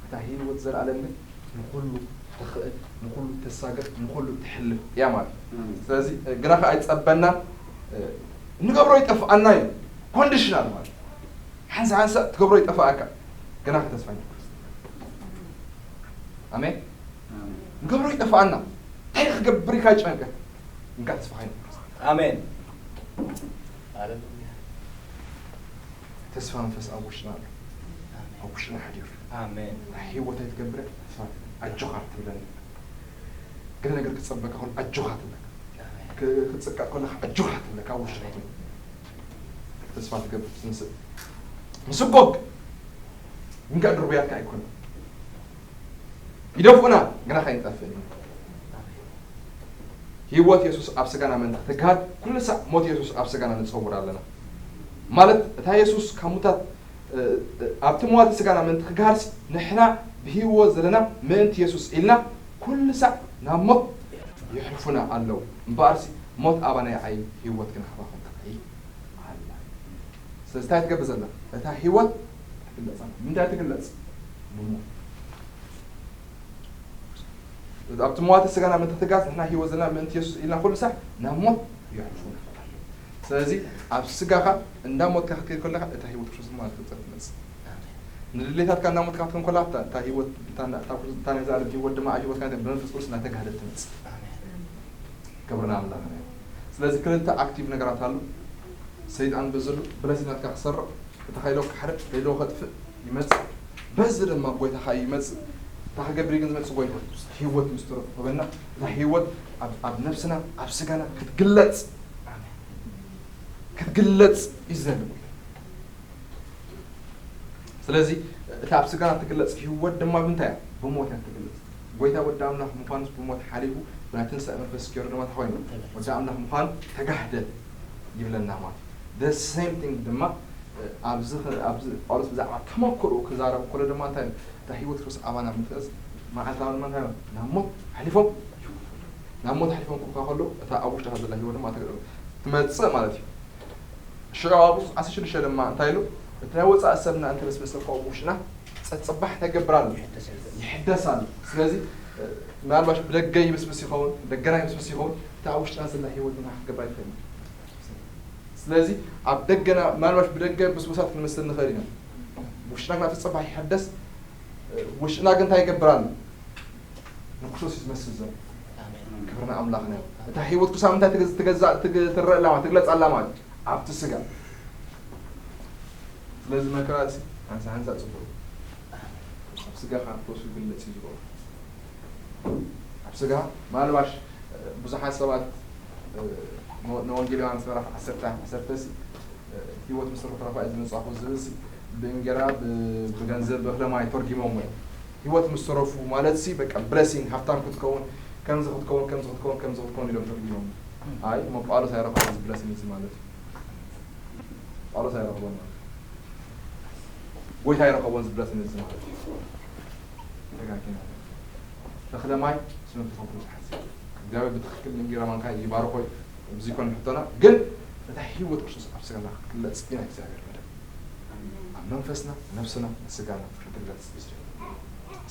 እታ ህይወት ዘለኣለም ግን ንኩሉ ትኽእል ንኩሉ ተሳገር ንኩሉ ትሕልፍ እያ ማለት እዩ። ስለዚ ግና ከዓ ኣይፀበና ንገብሮ ይጠፍኣና እዩ። ኮንዲሽናል ማለት ሓንሳ ሓንሳ ትገብሮ ይጠፍኣካ ግና ከተስፋ ይነብር። ኣሜን። ንገብሮ ይጠፍኣና እንታይ ክገብር ኢካ ጨንቀት እንካ ተስፋ ይነብር። ኣሜን። ተስፋ መንፈስ ኣብ ውሽጥና ኣሎ። ኣብ ውሽጥና ሓዲሩ ኣሜን። ናይ ህይወት ኣይትገብረ ተስፋ ኣጆኻ ትብለኒ። ገለ ነገር ክጸበካ ከሎ ኣጆኻ ትብለካ። ኣሜን። ክ- ክትጽቀጥ ከለኻ ኣጆኻ ትብለካ ኣብ ውሽጥና ኮይኑ ተስፋ ትገብር ትምስል። ምስጎግ ግን ከኣ ድርቡያትካ ኣይኮነን። ይደፍኡና ግና ከይንጠፍእ ህይወት የሱስ ኣብ ስጋና ምእንቲ ክትግሃድ ኩሉ ሳዕ ሞት የሱስ ኣብ ስጋና ንጸውር ኣለና። ማለት እታ የሱስ ካብ ሙታት ኣብቲ መዋቲ ስጋና ምእንቲ ክግሃድሲ ንሕና ብህይወት ዘለና ምእንቲ የሱስ ኢልና ኩሉ ሳዕ ናብ ሞት ይሕልፉና ኣለዉ። እምበኣርሲ ሞት ኣባናይ ዓይ ህይወት ግን ኣባኹም ጥራይ ኣላ። ስለዚ እንታይ ትገብር ዘላ? እታ ህይወት ትግለጽ ኣላ። ምንታይ ትግለጽ? ብሞት ኣብቲ መዋቲ ስጋና ምእንቲ ክትጋዝ ንሕና ህይወት ዘለና ምእንቲ የሱስ ኢልና ኩሉ ሳዕ ናብ ሞት የሕልፉና። ስለዚ ኣብ ስጋኻ እንዳ ሞትካ ክትከይድ ከለኻ እታ ህይወት ክርስቶስ ማለት ክትፀር ትመፅእ። ንድሌታትካ እንዳ ሞትካ ክትከን ከላ እታ ህይወት እታ ናይ ዘኣለም ህይወት ድማ ኣብ ህይወትካ ብመንፈስ ቅዱስ እናተጋህደት ትመፅእ። ክብርና ኣምላኽና እዩ። ስለዚ ክልተ ኣክቲቭ ነገራት ኣሎ። ሰይጣን ብዝሉ ብለሲናት ከክሰርቕ እታ ከይሎ ክሓርቕ ከይሎ ከጥፍእ ይመጽእ። በዚ ድማ ጎይታ ከኣ ይመጽእ። እታ ክገብር ግን ዝመጽእ ጎይታ ህይወት ምስ ተረክበና እታ ህይወት ኣብ ኣብ ነፍስና ኣብ ስጋና ክትግለጽ ክትግለጽ እዩ ዝደሊ ጎይታ። ስለዚ እታ ኣብ ስጋና ትግለጽ ህይወት ድማ ብምንታይ እያ? ብሞት እያ ትግለጽ። ጎይታ ወዲ ኣምላኽ ምዃኑስ ብሞት ሓሊፉ ብናይ ትንሳኤ መንፈስ ገይሩ ድማ እንታይ ኮይኑ? ወዲ ኣምላኽ ምዃኑ ተጋህደ ይብለና ማለት እዩ። The same thing ድማ ኣብዚ ኣብዚ ጳውሎስ ብዛዕባ ተመክሮኡ ክዛረብ ከሎ ድማ እንታይ እታ ህይወት ክርስቶስ ኣባና ምትእዝ መዓልታዊ ድማ እንታይ ናብ ሞት ሓሊፎም ናብ ሞት ሓሊፎም ክልካ ከሎ እታ ኣብ ውሽጥኻ ዘላ ህይወት ድማ ትመጽእ ማለት እዩ። ሽዑ ኣብኡ ዓሰርተ ሽዱሽተ ድማ እንታይ ኢሉ? እቲ ናይ ወጻኢ ሰብና እንተበስበሰ እኳ ውሽጥና ጸጽባሕ እንታይ ይገብር ኣሎ? ይሕደስ ኣሎ። ስለዚ ምናልባሽ ብደገ ይብስብስ ይኸውን፣ ደገና ይብስብስ ይኸውን፣ እቲ ኣብ ውሽጥና ዘላ ህይወት ግን ክትገብር ኣይትኽእልን። ስለዚ ኣብ ደገና ምናልባሽ ብደገ ብስቡሳት ክንመስል ንኽእል ኢና። ውሽጥና ግን ኣብቲ ጽባሕ ይሕደስ። ውሽጥና ግን እንታይ ይገብር ኣሎ? ንክርስቶስ እዩ ዝመስል ዘሎ። ክብርና ኣምላኽና እዩ። እታ ህይወት ክሳብ ምንታይ ትገዝ- ትገዛእ ትግ- ትረአ ኣላ ማለት ትግለጽ ኣላ ማለት ኣብቲ ስጋ። ስለዚ መከራ እዚ ሓንሳ ሓንሳ ጽቡቅ እዩ። ስጋኻ ክትወስዱ ግለጽ እዩ ዝገብሮ። ኣብ ስጋ ማልባሽ፣ እ፣ ብዙሓት ሰባት፣ እ፣ ን-፣ ንወንጌል ዮሃንስ ምዕራፍ ዓሰርተ፣ ዓሰርተ ሲ፣ እ፣ ህይወት ምስ ረኽቡ እዩ ዝመጻኹ ዝብል ሲ፣ ብእንጌራ፣ ብ-፣ ብገንዘብ፣ ብእኽለ ማይ ተርጊሞሞ እዮም። ህይወት ምስ ተረፉ ማለት ሲ፣ በቃ ብለሲንግ፣ ሃብታም ክትከውን፣ ከምዚ ክትከውን፣ ከምዚ ክትከውን፣ ከምዚ ክትከውን ኢሎም ተርጊሞሞ። ኣይ፣ እሞ ጳውሎስ ኣይረኸቦን እዚ ብለሲንግ እዚ ማለት እዩ። ጳውሎስ ኣይረኸቦን ማለት እዩ። ጎይታ ኣይረኸቦን እዚ ብለሲንግ እዚ ማለት እዩ። ተጋጊና። እኽለ ማይ ምስ መንፈስ ቅዱስ ዝሓዝ እዩ። እግዚኣብሔር ብትኽክል እንጌራ ማንካ ይባርኮ እዩ። እዚ ይኮን ሕቶና፣ ግን እታ ህይወት ክርስቶስ ኣብ ስጋና ክትግለጽ ኢና እግዚኣብሔር መደብ። ኣብ መንፈስና፣ ነፍስና፣ ስጋና ክትግለጽ እዩ ዝደሊ።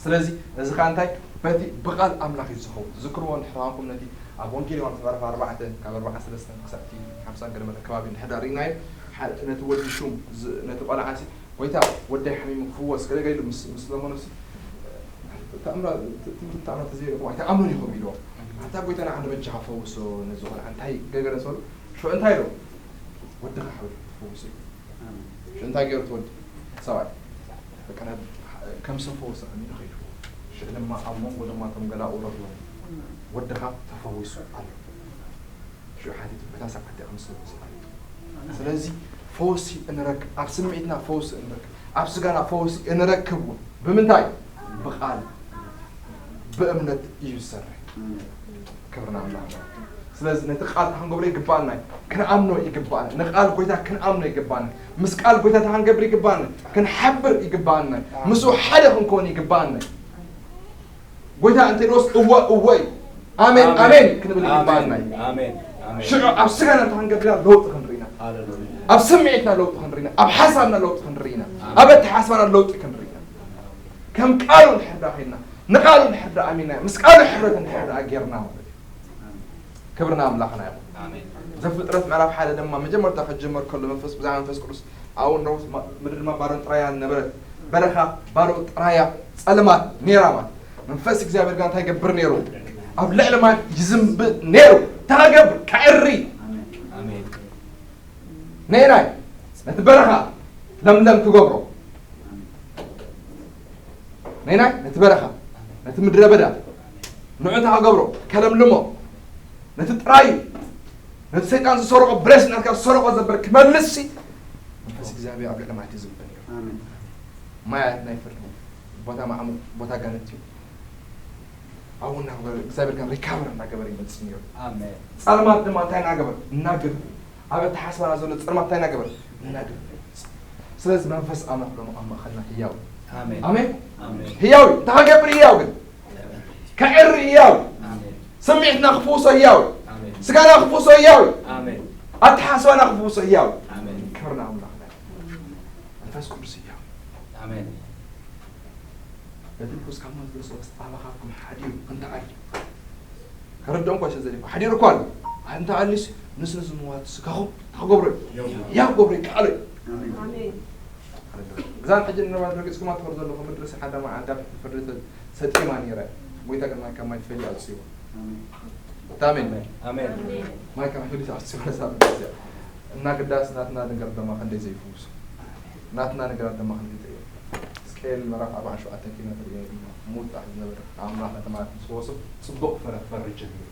ስለዚ እዚ ኸኣ እንታይ? በቲ ብቓል ኣምላኽ እዩ ዝኸውን። ዝክርዎ እንድሕር ኳንኩም ነቲ ኣብ ወንጌል ዮሃንስ ምዕራፍ ኣርባዕተ ካብ ኣርባዓን ሰለስተን ክሳዕ እቲ ሓምሳን ገለ መለ ከባቢ እንድሕር ዳኣ ርኢናዮ፣ ሓደ ነቲ ወዲ ሹም ዝ-፣ ነቲ ቆልዓ ሲ፣ "ጎይታ፣ ወደይ ሓሚሙ ክፍወስ" ገለ ገለ ኢሉ ምስ፣ ምስ ለመኖ ሲ፣ ተኣምራ-፣ ት-፣ ትምህርቲ ተኣምራት ተዘይረኹም ኣይትኣምኑን ኢኹም ኢልዎ። "ኣንታ ጎይታ ንዓ ንበጃኻ ፈውሶ ነዚ ቆልዓ" እንታይ ገገረ ሰሉ? ሽዑ እንታይ ኢልዎ? "ወድኻ ሓቢሩ ክፈውሶ" እዩ። ሽዑ እንታይ ገይሩ እቲ ወዲ? ሰብኣይ በቃ ናብ፣ ከም ሰብ ፈወሰ ኣሚኑ ኸይዱ። ሽዑ ድማ ኣብ መንጎ ድማ እቶም ገላኡ ረኺቦም፣ "ወድኻ ተፈዊሱ ኣሎ።" ሽዑ ሓቲቱ፣ "በታ ሰዓት እያ ምስ ፈወሰ ኣሚኑ?" ስለዚ ፈውሲ እንረክብ፣ ኣብ ስምዒትና ፈውሲ እንረክብ፣ ኣብ ስጋና ፈውሲ እንረክብ እውን ብምንታይ? ብቓል፣ ብእምነት እዩ ዝሰርሕ። ክብሪ ንኣምላኽ። ስለዚ ነቲ ቃል ክንገብሮ ይግባኣና እዩ። ክንኣምኖ ይግባኣና። ንቃል ጎይታ ክንኣምኖ ይግባኣና። ምስ ቃል ጎይታ እንታይ ክንገብር ይግባኣና? ክንሓብር ይግባኣና። ምስኡ ሓደ ክንከውን ይግባኣና። ጎይታ እንተ ኢልዎስ እወ፣ እወ እዩ። ኣሜን፣ ኣሜን። ኣሜን ክንብል ኣሜን። ይግባኣና እዩ። ኣሜን። ኣሜን። ሽዑ ኣብ ስጋና እንታይ ክንገብር ኢና? ለውጢ ክንርኢ ኢና። ሃሌሉያ። ኣብ ስምዒትና ለውጢ ክንርኢ ኢና። ኣብ ሓሳብና ለውጢ ክንርኢ ኢና። ኣሜን። ኣብ ኣተሓሳስባና ለውጢ ክንርኢ ኢና። ከም ቃሉ እንድሕር ደኣ ኸይድና፣ ንቃሉ እንድሕር ደኣ ኣሚንና፣ ምስ ቃሉ ሕብረት እንድሕር ደኣ ጌርና ማለት እዩ። ክብሪ ንኣምላኽና ይኹን። ኣሜን። ዘፍጥረት ምዕራፍ ሓደ ድማ መጀመርታ ክጅመር ከሎ መንፈስ፣ ብዛዕባ መንፈስ ቅዱስ ኣብኡ ንረኽቦ፣ ማ-፣ ምድሪ ድማ ባዶን ጥራያን ነበረት። በረኻ ባዶ ጥራያ ጸልማት ነይራ ማለት። መንፈስ እግዚኣብሔር ጋር እንታይ ይገብር ነይሩ? ኣብ ልዕሊ ማይ ይዝንብ ነይሩ። እንታይ ክገብር? ከዕሪ። ኣሜን። ነይናይ ነቲ በረኻ ለምለም ትገብሮ። ነይናይ ነቲ በረኻ፣ ነቲ ምድረ በዳ ንዑ እንታይ ክገብሮ? ከለምልሞ። ነቲ ጥራይ፣ ነቲ ሰይጣን ዝሰረቆ ብለስ ናትካ ዝሰረቆ ዘበር ክመልስ ሲ፣ መንፈስ እግዚኣብሔር ኣብ ልዕሊ ማይ ትዝንብ ነይሩ። ኣሜን። ማያት ናይ ፍርዲ ቦታ ማዕሙቕ፣ ቦታ ጋነት እዩ። ኣብኡ እናገበረ እግዚኣብሔር ከም ሪካቨር እናገበረ ይመጽእ ነይሩ። ኣሜን። ጸልማት ድማ እንታይ እናገበር? እናገበር። ኣብ ኣተሓሳስባና ዘሎ ጸልማት እንታይ እናገበር? እናገበር። ስለዚ መንፈስ ኣምላኽ ሎሚ ኣብ ማእኸልና ህያው። ኣሜን። ኣሜን። ኣሜን። ህያው እዩ። እንታይ ክገብር ህያው ግን? ከዕሪ ህያው። ኣሜን። ስምዒትና ክፍውሶ ህያው። ኣሜን። ስጋና ክፍውሶ ህያው። ኣሜን። ኣተሓሳስባና ክፍውሶ ህያው። ኣሜን። ክብሪ ንኣምላኽና። መንፈስ ቅዱስ ህያው። ኣሜን። ነቲ ርኩስ ካብ ሞት ዘስወስ ኣባኻትኩም ሓዲሩ እንተኣልዩ። ከረድኦም እኳ ይሸዘር እኳ ሓዲሩ እኳ ኣሎ። እንተኣልዩስ ንስኒ ዝምዋት ስጋኹም እንታይ ክገብሮ እዩ? የው። ያው ክገብሮ ይከኣሎ እዩ። ኣሜን። ኣሜን። እዛን ሕጂ ንረባት ረጊጽኩማ ትኸዱ ዘለኹም ምድሪ ሰሓዳማ ኣዳም ፍርዲ ሰጢማ ነይረ። ጎይታ ግን ማይ ካብ ማይ ፈሊ ኣውጽእዋ። ኣሜን። ኣሜን። ኣሜን። ማይ ካብ ማይ ፈሊ ኣውጽእዋ ነዛ ምድሪ እዚኣ። እና ግዳስ ናትና ነገር ደማ ክንደይ ዘይፍውሱ። ናትና ነገራት ደማ ክንደይ ዘይፍውሱ። ሕዝቅኤል ምዕራፍ ኣርባዓን ሸውዓተን ኪና ተርእዮ ኢና። ሙት ኣሕ ዝነበረ ኣምላኽ ነቲ ማለት ምስ ፈወሶ ጽቡቕ ፍረ ክፈሪ ጀሚሩ።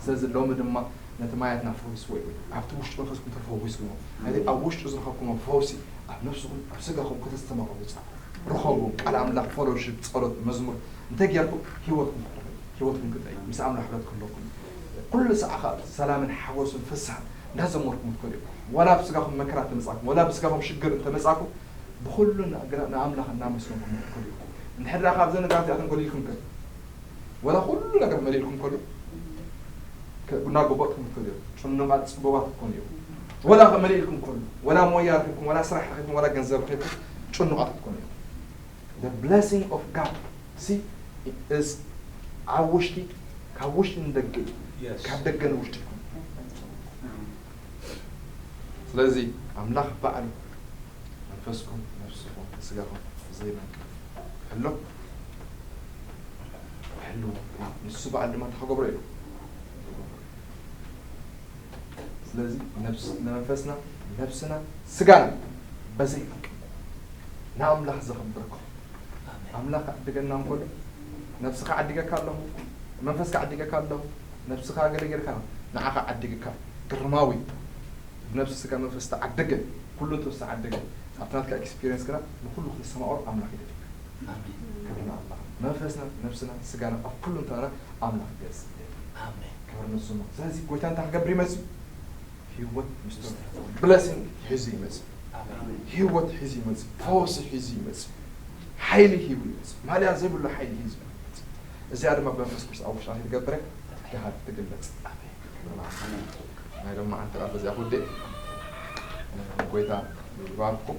ስለዚ ሎሚ ድማ ነቲ ማያትና ፈውስዎ ይብል። ኣብቲ ውሽጢ መንፈስኩም ተፈዊስዎ። ነቲ ኣብ ውሽጡ ዝረኸብኩሞ ፈውሲ ኣብ ነፍስኹም ኣብ ስጋኹም ከተስተማቕሩ ጻ-፣ ርኸቡ። ቃል ኣምላኽ፣ ፈሎሺፕ፣ ጸሎት፣ መዝሙር እንተ ጌርኩም ህይወትኩም ክዕረ፣ ህይወትኩም ክጥዕይ፣ ምስ ኣምላኽ ሕብረት ክህልወኩም። ኩሉ ሰዓኻ ሰላምን ሓጎስን ፍስሓን እንዳዘመርኩም ትከዱ። ዋላ ኣብ ስጋኹም መከራ ተመጻኩም፣ ዋላ ኣብ ስጋኹም ሽግር እንተመጻኩም ብኹሉ ን-፣ ግና ንኣምላኽ እናመስገንኩም ትከዱ። እንድሕር ደኣ ካብዘን ነገራት እዚኣተን ጎዲልኩም ከ? ወላ ኩሉ ነገር መሊእልኩም ከሎ፣ ከ-፣ እናጎበጥኩም ትከዱ እዮም። ጭኑቓት ጽቡባት ክትኮኑ እዮም። ወላ ከ መሊእልኩም ከሎ፣ ወላ ሞያ ረኺብኩም፣ ወላ ስራሕ ረኺብኩም፣ ወላ ገንዘብ ረኺብኩም፣ ጭኑቓት ክትኮኑ እዮም። The blessing of God, see, is ኣብ ውሽጢ፣ ካብ ውሽጢ ንደገ እዩ። Yes. ካብ ደገ ንውሽጢ ይኮን። ስለዚ ኣምላኽ ባዕሉ መንፈስኩም፣ ነፍስኹም፣ ስጋኹም ዘይመንቀፍ ክሕሎ፣ ክሕልዎ፣ ንሱ በዓል ድማ እንታይ ክገብሮ ኢሉ? ስለዚ ነፍስ-፣ ንመንፈስና፣ ነፍስና፣ ስጋና በዘይ መንቀፍ ንኣምላኽ ዘኽብር ክኸውን። ኣሜን። ኣምላኽ ክዕድገና እንከሎ፣ ነብስኻ ዓዲገካ ኣለኹ፣ መንፈስካ ዓዲገካ ኣለኹ፣ ነብስኻ ገለ ጌርካ፣ ንዓኻ ዓዲግካ፣ ግርማዊ፣ ነብሲ፣ ስጋ፣ መንፈስ ዝተዓደገ፣ ኩሉ እንተ ዝተዓደገ፣ ኣብቲ ናትካ ኤክስፒሪየንስ ግና ንኩሉ ክትሰማቕሮ ኣምላኽ ይደልየካ። ኣሜን። ክብሪ ንኣምላኽ። መንፈስና፣ ነብስና፣ ስጋና፣ ኣብ ኩሉ እንተና ኣምላኽ ገጽ ይደልየካ። ኣሜን። ክብሪ ንሱ ነው። ስለዚ ጎይታ እንታይ ክገብር ይመጽእ? ህይወት ምስቶ ብለሲንግ ሒዙ ይመጽእ። ኣሜን። ህይወት ሒዙ ይመጽእ። ፈውሲ ሒዙ ይመጽእ። ሓይሊ ሂቡ ይመጽእ። ማልያ ዘይብሉ ሓይሊ ሒዙ ይመጽእ። እዚኣ ድማ ብመንፈስ ቅዱስ ኣብ ውሽጣ ትገብረ ድሃር ትግለጽ። ኣሜን። ናይ ሎማዓንቲ ቃል በዚኣ ክውድእ። ጎይታ ይባርኩም።